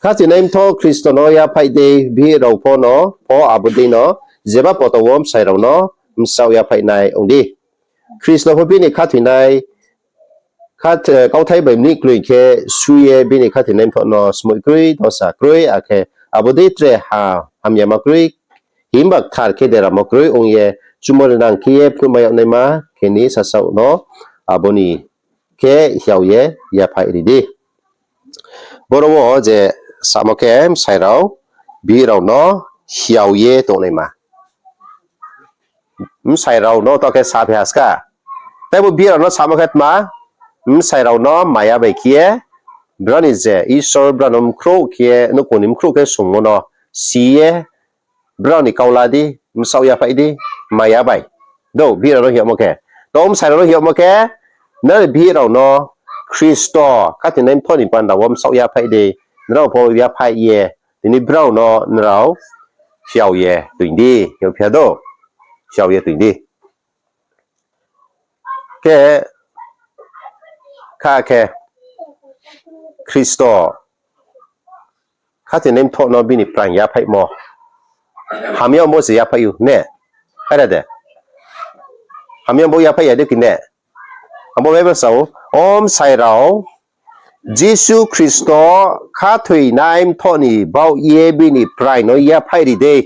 Khathoinai mthoh Khristo no yaphaih dei bihih rao pho no pho abo dei no, jeba poto wo bsai rao no bsaoh yaphaih nai ong di. Khristo pho bini khathoinai, kauthai bai mnih kroi khe su ye bini khathoinai mthoh no smoih kroi, dosa kroi, akhe abo dei tre ha hamyama kroi, himba kthar khe deramo kroi ong ye, chumo rinang khe ye phnuhmai yag naima khe ni sasaoh no abo ni khe hiao ye yaphaih ri di. Boro wo je samo khe bsai rao, bihih rao no hiao ye tongnaima. Bsai rao no tao khe saphi ha ska. Teibo bihih rao no samo khe tma, bsai rao no maya bai khe ye, brao ni je Isor brao no mkhrouh khe ye, nouhkhong ni mkhrouh khe sungmo no si ye, brao ni kau la di, bsaoh yaphaih di, maya bai. Do, bihih rao no hing yagmo khe. To bsai rao no hing yagmo khe, nrao ni bihih rao no Khristo khathoinai mthoh ni panda wo bsaoh yaphaih di, nrao pho yaphaih ye, tini brao no nrao hiao ye toing di, hing yagphi ha do, hiao ye toing di. Khe, kha khe, Khristo khathoinai mthoh no bini praing yaphaihmo. Hamya bo se yaphaih ou ne? Are de. Hamya bo yaphaih ya de ki ne? Abo Bible sao, o bsai rao, Jisu Khristo khathoinai mthoh ni baoh ye bini praing no yaphaih ri dei.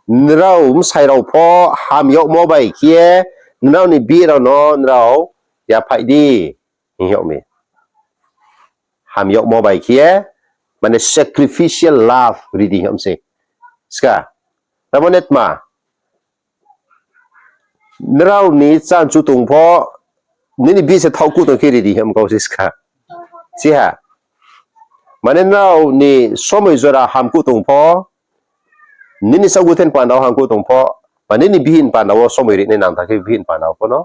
Nrao bsai rao pho ham yagmo bai khe, nrao ni bihih rao no nrao yaphaih di, hing yag mi. Ham yagmo bai khe, mane sacrificial love ri di hing yag mi se. Ska, tamo ne tma, nrao ni chanchu tong pho, nini bihih se thaoh kuh tong khe ri di hing yag mi kau se ska. Siha. Mane nrao ni somoi jora ham kuh tong pho, nini saohguthe ni panda wo ham kuh tong pho, ba nini bihih ni panda wo somoi rinai nang tha khe bihih ni panda wo pho no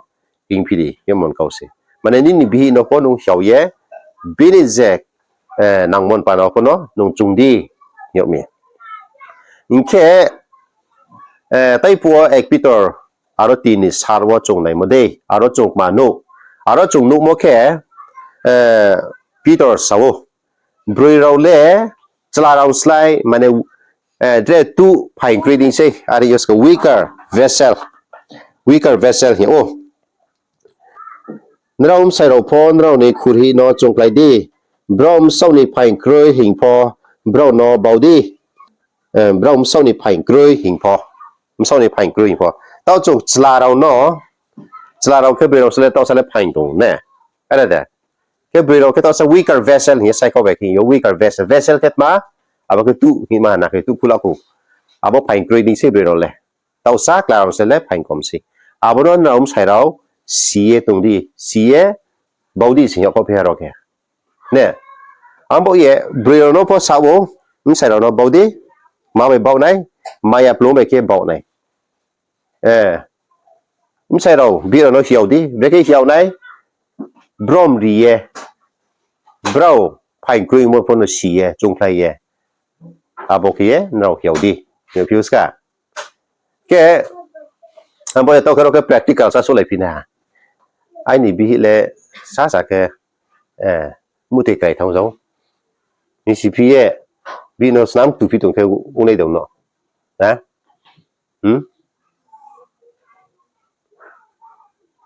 hingphi di, hingmo ni kau se. Mane nini bihih no pho nung hiao ye, bini je, eh, nangmo ni panda wo pho no nung chung di, hing yag mi. Hing khe, eh, taipu wo ek Pitor aro tin ni sar wo chung naimo dei, aro chung kma nuh, aro chung nuhmo khe, eh, Pitor sa ou, broi rao le chla rao slái, mane, eh, dre tuh phaing kroi dei sei, are use khe weaker vessel, weaker vessel hing ou. Nrao bsai rao pho nrao ni khurhi no choungkhlai di, brao bsaoh ni phaing kroi hing pho, brao no bau di, eh, brao bsaoh ni phaing kroi hing pho, bsaoh ni phaing kroi hing pho. Taoh chung chla rao no, chla rao khe broi rao se le taoh sa le phaing tong ne? Are de. Khe broi rao khe taoh sa weaker vessel hing ye saikho bai khe hing yo, weaker vessel. Vessel khe tma, abo khe tuh hingma na khe tuh phula kho. Abo phaing kroi dei sei broi rao le. Taoh sa chla rao se le phaing kom sei. Abo no nrao bsai rao si ye tong di, si ye bau di se hing yagkho phi ha rao khe. Ne? Abo ye broi rao no pho sa ou, bsai rao no bau di, ma bai bau nai, maya plung bai khe bau nai. Eh, bsai rao, bihih rao no hiao di, brekhe hiao nai, brom ri ye, brao phaing kroimo pho no si ye, choungkhlai ye, abo khe ye nrao hiao di, hing yagphi ou ska. Khe, abo ye taoh khe rao khe practical sa sulai phi na. Aini bihih le sasa khe, eh, mutoi krai thanng zao. Ni si phi ye, bihih no snam tuphi tong khe ongnai dong no. Ha? Hmm?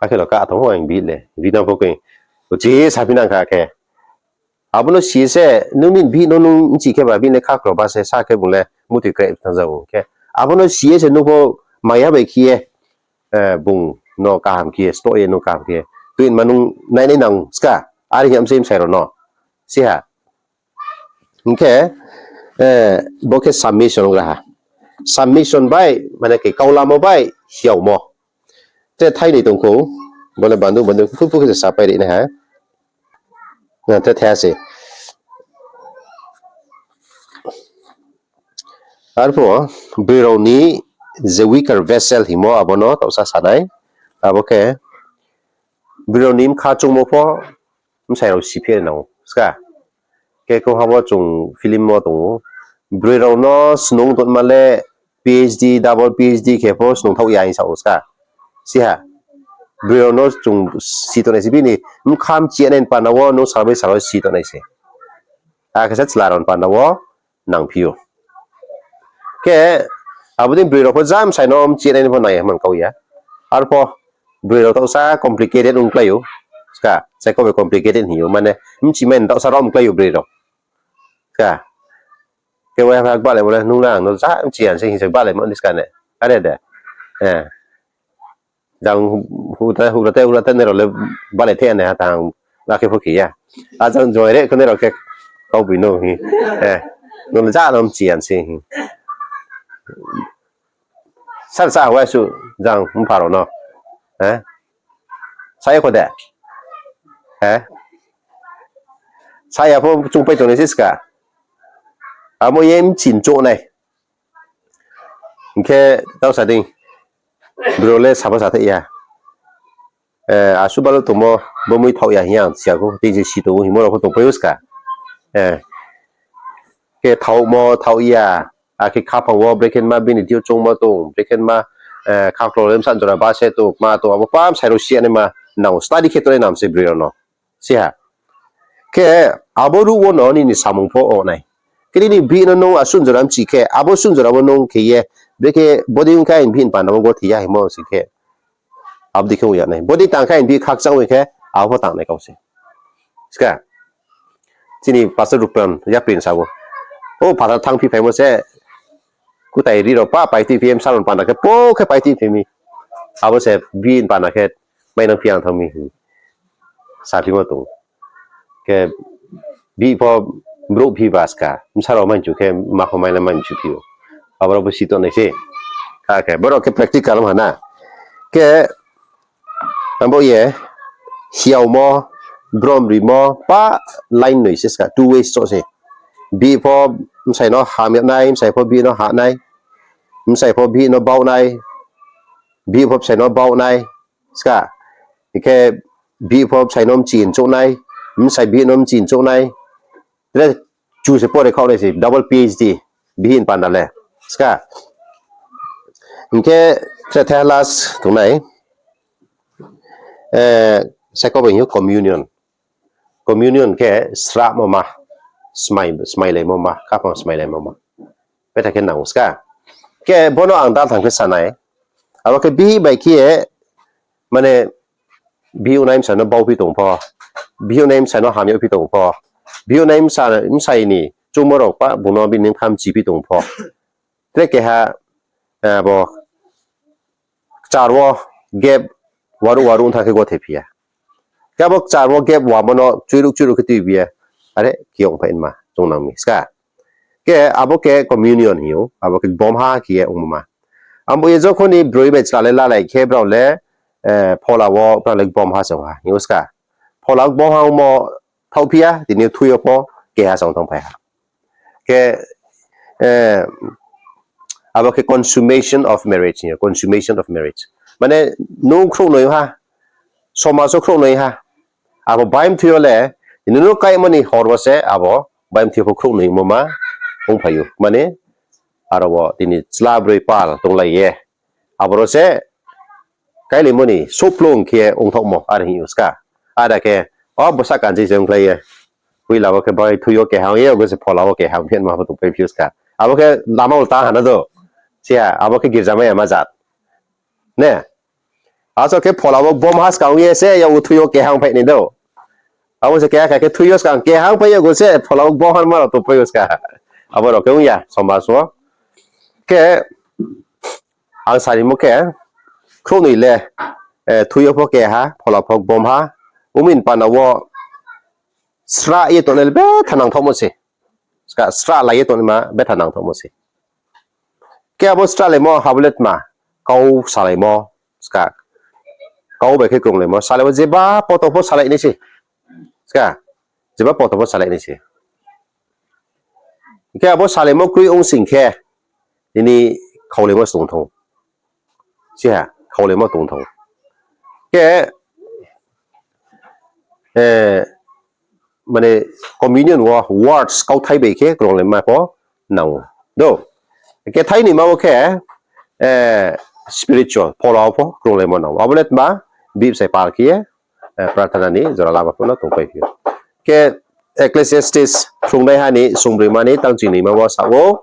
Akhe lo ka tong ou ang bihih le. Bihih no pho khe, uchi saphi nang kha khe. Abo no si ye se, nung ni bihih no nung bchi khe ba, bihih le khakro ba se, sa khe bung le mutoi krai thanng zao khe. Abo no si ye se nung pho maya bai khe ye, eh, bung no kaham khe ye, stoh ye nung kaham khe ye. Tuinma nung nainai nang ska, are hing yag mi se bsai rao no. Siha. Hing khe, eh, bo khe submission ong ra ha. Submission bai, mane khe kaulamo bai, hiaomo. Tre thainoi tong khou, bo le bandu bandu, phu phu khe se sapai ri nai ha. Na, tre thai se. Arphuh, broi rao ni je weaker vessel hingmo abo no taohsa sa nai. Abo khe, broi rao ni bkha choungmo pho, bsai rao si phi nang ou, ska. Khe kongha wo chung film wo tong ou. Broi rao no snung tongma le PhD, double PhD khe pho snung thaoh ya hing sa ou ska. Siha. Broi rao no chung si tongnai se bini bkha mchi ya nai ni panda wo nung sal bai sal wo si tongnai se. Akhe se chla rao ni panda wo nangphi ou. Khe, abo dei broi rao pho ja bsai no mchi ya nai ni pho nang ya hingmo kau ya. Arphuh, broi rao taohsa complicated ongklái ou. Ska, saikho bai complicated hing ou. Mane, mchimai ni taohsa rom klái ou broi rao. Ska. Khe waiha gbahlaimo le nung le ang no ja mchi ya se hing se gbahlaimo ni ska ne. Are de. Eh. Jang hu-, hugra te, hugra te, hugra te nai rao le gbahlai the ya nai ha tang, akhe pho khe ya. A jang join re khe nai rao khe kau bui no hing. Eh. Nung le ja no mchi ya se hing. Sar sa waisu jang mpha rao no. Eh? Sa ya kho de? Eh? Sa ya pho chungpai tongnai se ska. Abo ye mchin choh nai. Hing khe tau sa dei, bro le sabo sa thaih ya. Asuh balo tongmo, bo mui thaoh ya hing ye ang si ya khou, tei je si tong ou hingmo rao pho tongpai ou ska. Khe thaohmo, thaoh ya, akhe khaphang wo brekhe ma bini deing yo choungmo tong, brekhe ma, khaklo le bsa jora ba se tong, kma tong, abo pam sai rao si ya naima nang ou, study khe tongnai nang se broi rao no. Si ha. Khe abo ruh wo no nini samung pho ong nai. Khe nini bihih no nung asuh jora mchi khe, abo suh jora wo nung khe ye, brekhe bodei ong khe aini bihih ni panda wo gothi ya hingmo si khe. Abo dei khe ong ya nai. Bodei tang khe aini bihih khakchang ong khe, abo pho tangnai kau se. Ska. Chini pastor Rupan yapri ni sa ou. O phathar thanngphi phaimo se, kutai ri rao pa paitui phi ye bsa rao ni panda khe, po khe paitui phi mi. Abo se bihih ni panda khe, mainang phi ang thanng mi. Saphimo tong. Khe bihih pho brouh phi ba ska, bsa rao mai chu khe ma pho mai le mai chu phi ou. Abo rao bo si tongnai se. Khe boro khe practical ong ha na. Khe abo ye, hiaomo, brom rimo, pa line noi se ska, two ways chouh se. Bihih pho bsai no ham yag nai, bsai pho bihih no ha nai, bsai pho bihih no bauh nai, bihih pho bsai no bauh nai, ska. Hing khe bihih pho bsai no mchi nchouh nai, bsai bihih no mchi nchouh nai. Tre chu se pore khaoh nai se, double PhD, bihih ni panda le. Ska. Hing khe tre the last tongnai. Saikau bai hing ou communion. Communion khe srahmo ma, smai, smailaimo ma, khaphang smailaimo ma. Betha khe nang ou ska. Khe bono ang dal thang khe sa nai. Abo khe bihih bai khe ye, mane, bihih nai bsa no bau phi tong pho, bihih nai bsa no ham yag phi tong pho, bihih nai bsa, bsai ni choungmo rao pa bung no bini bkha mchi phi tong pho. Tre keha, abo kchar wo gap waruh waruh ong thanng khe gothephi ya. Khe abo kchar wo gap wamo no chuiruh chuiruh khe tuibi ye, are khe ongphai ma choung nang mi ska. Khe abo khe communion hing ou, abo khe gbomha khe ye ongmo ma. Abo ye jokhon ni broi bai chla le lalai khe brao le, phola wo brao le gbomha se ong ha hing ou ska. Phola gbomha ongmo thaohphi ya, tini yo thui yo pho keha se ong thanngphai ha. Khe, abo khe consummation of marriage hing ou, consummation of marriage. Mane, nung khrouhnoi ha, somaj wo khrouhnoi ha, abo baimthui yo le, nung no kaimo ni hor wo se abo baimthui yo pho khrouhnoi ongmo ma ongphai ou. Mane, aro wo tini chla broi pal tonglai ye, aboro se kailaimo ni souhplung khe ongthaohmo are hing ou ska. Ada khe, o bsa kanchi se ongkhlai ye, poila wo khe baimthui yo keha ong ye, obo se phola wo keha ong phi ma pho tongpai phi ou ska. Abo khe lama ulta ha na do. Siha, abo khe girja mai ya ma jat. Ne? Aso khe phola wo gbomha skang ye se, ya uthui yo keha ongphai nai do. Abo se keha khe thui yo skang keha ongphai ya go se, phola wo gbomha ma rao tongpai ou ska. Abo rao khe ong ya, somaj wo. Khe, ang sarimo khe, khrouhnoi le, thui yo pho keha, phola pho gbomha, ongmi ni panda wo, srah ye tongnai le betha nangthaohmo se. Ska, srah lai ye tongnaima betha nangthaohmo se. Khe abo srah laimo abo le tma, kau salaimo, ska, kau bai khe krunglaimo, salaimo jeba poto pho salai nai se. Ska, jeba poto pho salai nai se. Khe abo salaimo kroi ong sing khe, tini khaulaimo se tong thang ou. Siha, khaulaimo tong thang ou. Khe, mane, communion wo words kauthai bai khe krunglaima pho nang ou. Do, kethai ni ma wo khe, spiritual, phola wo pho krunglaimo nang ou. Abo le tma, bibsai pal khe ye, prarthana ni jora lama pho no tongpai phi ou. Khe Ecclesiastes phrungnaiha ni songbroima ni tangching ni ma wo sa ou,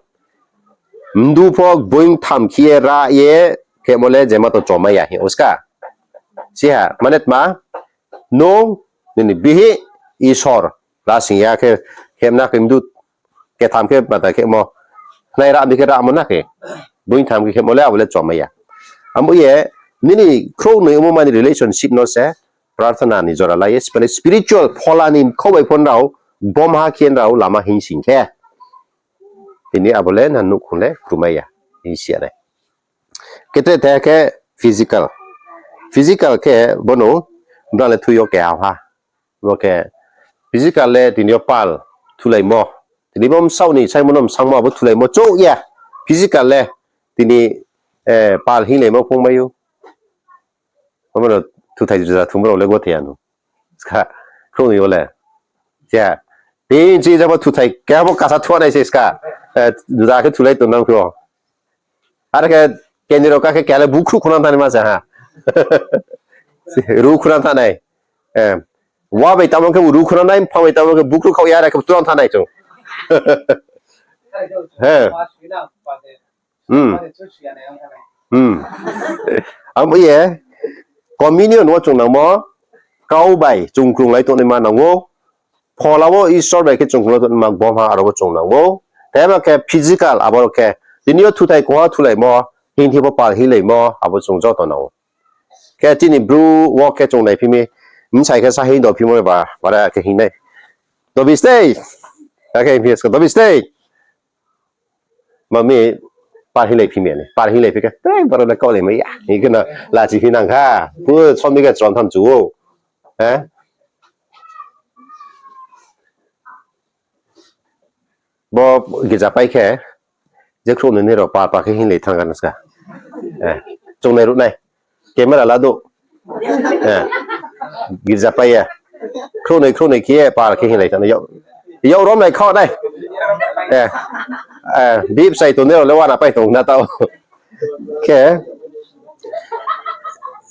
mdu pho gboing tham khe ye ra ye khemo le jema to chomai ya hing ou ska. Siha, mane tma, nung, nini bihih, Isor, lasing ya khe, khemna khe mdu, ketham khe bata khemo, nai ra mi khe ramo na khe, gboing tham khe khemo le abo le chomai ya. Abo ye, nini khrouhnoi ongmo ma ni relationship no se, prarthana ni jora lai ye, spiritual phola ni khau bai pho nrao, gbomha khe nrao lama hing sing khe, tini abo le na nouhkhong le krumai ya, hing si ya nai. Khe tre the khe physical. Physical khe bono, brang le thui yo keha ha. Bo khe physical le tini yo pal thulaimo. Tini bo bsaoh ni saimo no bsangmo abo thulaimo chouh ya. Physical le tini, eh, pal hinglai ma phung mai ou. Omo no thuthai juda thum rao le gothai ya no. Ska, khrouhnoi yo le. Khe, tini chi jabo thuthai, khe abo kasa thuanai se ska. Eh, juda khe thulai tongnang phi ou. Are khe, keni rao ka khe kele bukhruh khuna thani ma se ha. Ru khuna thanai. Eh, wa bai tamo khe ru khuna nai, mphang bai tamo khe bukhruh khao ya, are khe tuang thanai chung. He. Hmm. Hmm. Abo ye, communion wo chung nangmo, kau bai chung krunglai tongnaima nang ou. Phola wo Isor bai khe chung krunglai tongnaima gboha aro wo chung nang ou. Tei ma khe physical abo khe, tini yo thuthai koha thulaimo, hingthi pho pal hinlaimo, abo chung joto nang ou. Khe chini Bru wo khe chung naiphi mi, bsai khe sa hing dophimo ba, bara khe hingnai. Dobis tei. Akhe hing phi ska, dobis tei. Ma mi par hinglai phi mi ni. Par hinglai phi khe, tei boro le kaulai mai ya. Hing khe no lachi phi nang kha. Pu somni khe chron tham chu ou. He? Bo girza pai khe, je khrouhnoi ni rao pa pa khe hinglai thang kha na ska. Eh, chung nai ruh nai. Camera la do. Eh, girza pai ya. Khrouhnoi, khrouhnoi khe ye pa khe hinglai thang na. Yag, yag rom nai khao nai. Eh, eh, bib sai tong ni rao le wana pai tong na tao. Khe,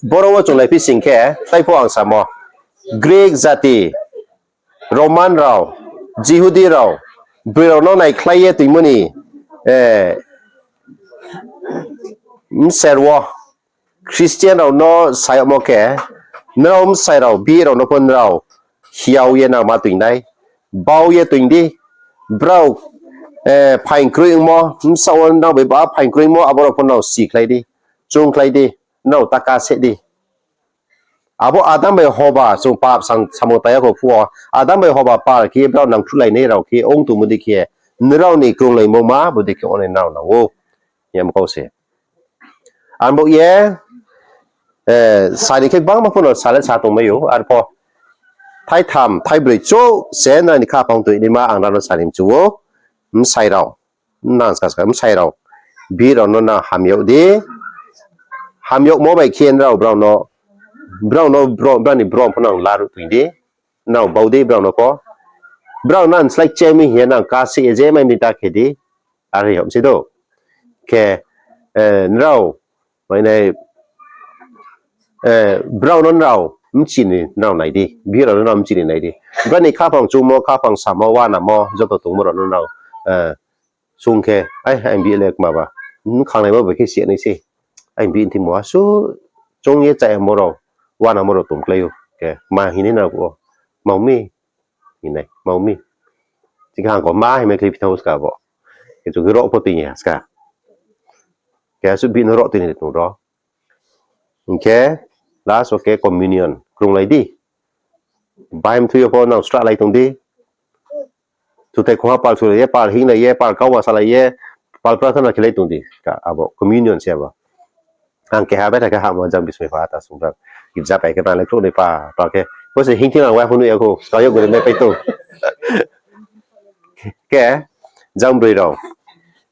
boro wo chung lai phi sing khe, tai pho ang samo. Greek jati, Roman rao, Jihudi rao, broi rao no naikhlai ye toimo ni, eh, bser wo, Christian rao no sa yagmo khe, nrao bsai rao, bihih rao no pho nrao hiao ye nang ma toing nai, bau ye toing di, brao, eh, phaing kroi ongmo, bsaoh wo nrao bai ba phaing kroi ongmo, abo rao pho nrao sikhlai di, chungkhlai di, nrao ta ka seh di. Abo Adam bai Hoba, chung pap sang samung tang ya kho phuh wo, Adam bai Hoba pal khe ye brao nangkhruhlainai rao khe ong tongmo dei khe, nrao ni krunglaimungma bo dei khe ongnai nrao nang ou. Hing ye mkau se. Ang bo ye, eh, sari khe gbangma pho no sa le sa tongmai ou, arpho thaitham, thaibroi chouh se nrao ni khaphang toi naima ang nrao no sari mchu ou, bsai rao. Nang ska ska bsai rao, bihih rao no nang hamyag di. Hamyagmo bai khe nrao brao no, brao no, brao, brao ni brom pho nang laruh toing di. Nrao bau di brao no pho. Brao nang slái chemi hing ye nang ka se ye je mai mi ta khe di. Are yag si do. Khe, eh, nrao, mai nai, eh, brao no nrao mchi ni nrao nai di. Bihih rao no nrao mchi ni nai di. Brao ni khaphang chungmo, khaphang samo, wanamo, joto tongmo rao no nrao, eh, sung khe, ai, ang bihih le kma ba, bkhanglai ba bai khe si nai se. Ang bihih thingmo asuh chung ye chayamo rao, wanamo rao tongklái ou. Khe, ma hing nai nrao phuh wo, ma ong mi, hing nai, ma ong mi. Chikha ang ko ma hing mai khlai phi thanng ou ska bo. Khe chung khe roh pho toing ya ska. Khe asuh bihih no roh toing ni tong ro. Hing khe last wo khe communion krunglai di. Bahaing mthui yo pho nang srahlai tong di. Thuthai khongha pal sulai ye, pal hinglai ye, pal kauma salai ye, pal prarthana khelai tong di. Ka abo communion se abo. Ang keha betha khe hamo jang bismai pha ta sung bra. Girza pai khe bang le khrouhnoi pa, pa khe. Bo se hingthing ang wa phone ya kho, ska yo gori mai pai tong. Khe, jang broi rao.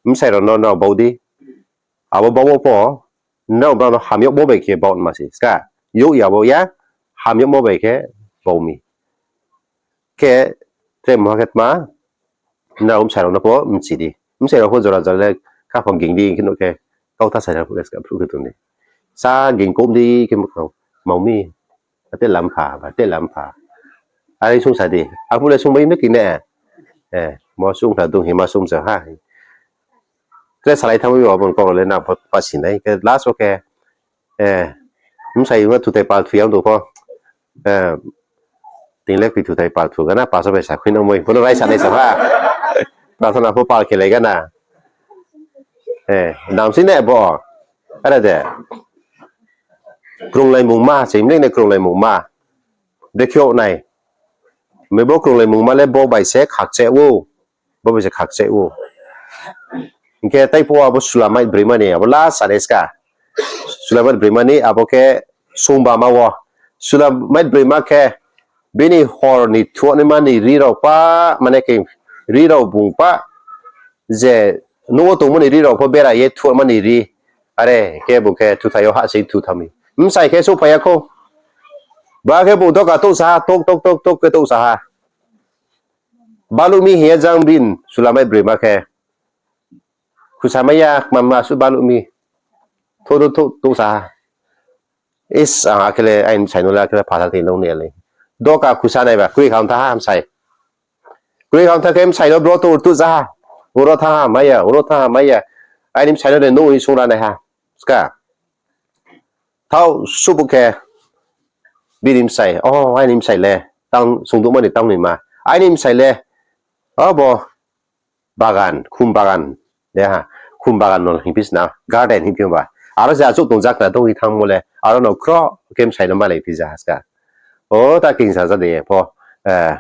Bsai rao no, no bau di. Abo bau wo pho, nrao brao no hamyagmo bai khe bau ma se. Ska, youh ya bo ya, hamyagmo bai khe bau mi. Khe, tre mungha khe tma, nrao bsai rao no pho mchi di. Bsai rao pho jora jora le khaphang ging di, khe nuh khe, kau ta sai rao pho le ska phruh khe tong di. Sa ging kom di, khe mkau, ma ong mi. Ate lampha, ba, te lampha. Are sungsa di. Aphuh le sungbai mi kine. Eh, mo sungkha dung hima sungsa ha. Tre salai thanngmo yo abo ni kau le nang pho pa sinai. Khe last wo khe, eh, bsai yo thuthai pal thu yang tong pho. Eh, tini le koi thuthai pal thu gana, paso bai sa khui nang moi. Bono raisa nai sa ha. Prarthana pho pal khelai gana. Eh, nang si ne bo. Are de. Krunglaimungma, se mlei ne krunglaimungma. Brekhe yag nai. Mebo krunglaimungma le bo bai se khakcheh ou. Bo bai se khakcheh ou. Hing khe tai pho abo Sulamite broima ni, abo last sare ska. Sulamite broima ni, abo khe sungbama wo. Sulamite broima khe, bini hor ni thuanaima ni ri rao pa, mane khe ri rao bung pa, je nouh wo tongmo ni ri rao pho bera ye thuhma ni ri. Are khe bung khe thuthai yo hahsoing thu thanng mi. Bsai khe souhphai ya khou. Ba khe bung doka touhsa ha, tok tok tok tok khe touhsa ha. Baluh mi hing ye jang bini chulamai broima khe. Khusa mai ya, kmama suh baluh mi. Thou thou thou touhsa ha. Is, ang akhe le, aini bsai no le akhe le phathar thing nung ni le. Doka khusa nai ba, kroi kham tha ha bsai. Kroi kham tha khe bsai no bro to urtu ja ha. Uro thanng ha, mai ya, uro thanng ha, mai ya. Aini bsai no de nouh hing sung ra nai ha. Ska. Thao subu khe bini bsai, o, aini bsai le, tang sungduhma ni tang ni ma. Aini bsai le, abo bagan, khum bagan, de ha, khum bagan no hingphi sna, garden hingphi ba. Aro se achouh tong jakna dong hi thanngmo le, aro no khro khe bsai no malai phi ja ha ska. O, ta kingsa ja de pho, eh,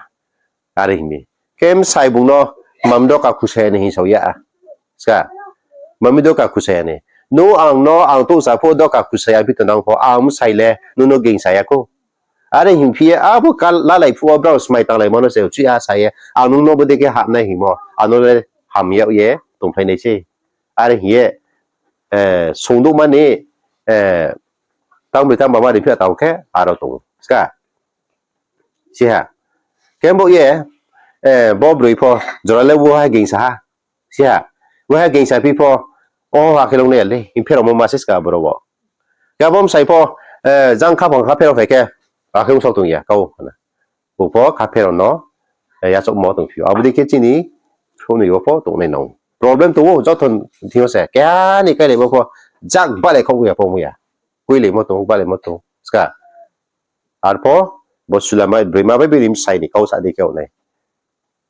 are hing mi. Khe bsai bung no, mam doka khusa ni hing sao ya. Ska, mami doka khusa ni. Nung ang no, ang touhsa pho doka khusa ya phi tonang pho, ang bsai le, nung no gingsa ya khou. Are hingphi ye, abo kal lalai phuh wo brao smai tanglaimo no se, chi ha sa ye, ang nung no bodei khe hapnai hingmo, ang no le ham yag ye, tongphlai nai sei. Are hing ye, eh, sungduhma ni, eh, tang broi tang bama ri phi ya tang khe, aro tong. Ska. Si ha. Khe bo ye, eh, bo broi pho, jora le wo ha gingsa ha. Si ha. Wo ha gingsa phi pho, o, akhe long nai ya le, hing pherao mo ma se ska boro wo. Khe abo bsai pho, eh, jang khaphang kha pherao phai khe, akhe ong sok tong ya, kau, na. Bo pho kha pherao no, eh, yachouhmo tong phi ou. Abo dei khe chini, khrouhnoi wo pho tong nai nang. Problem tong ou, joto thing yo se, keha ni kailaimo pho, jak balai khaoh ya pho mo ya. Koilaimo tong, balaimo tong, ska. Arpho, bo chulamai broima bai bini bsai ni kau sa di khe ong nai.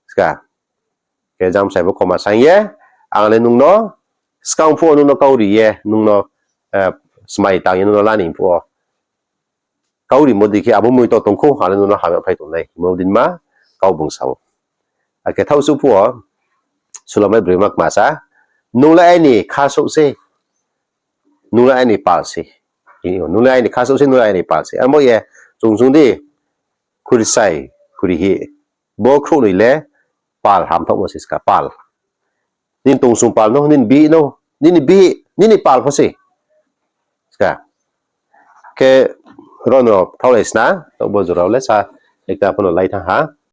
Ska. Khe jang bsai bo khoma saing ye, ang le nung no, skang phuh wo nung no kau ri ye, nung no, eh, smai tang ye nung no lani phuh wo. Kau rimo dei khe abo moito tong khou, ang le nung no hamya phai tong nai. Himo din ma, kau bung sa ou. Akhe thaoh suh phuh wo, chulamai broima kma sa, nung le aini khasouh se, nung le aini pal se. Nung le aini khasouh se, nung le aini pal se. Abo ye, chung chung di, khurisai, khurihi. Bo khrouhnoi le pal hamthaohmo se ska, pal. Nini tongsong pal no, nini bihih no, nini bihih, nini pal pho se. Ska. Khe ro no thaohlai sna, taoh bo jora le sa, ekta pho no lai thanng ha.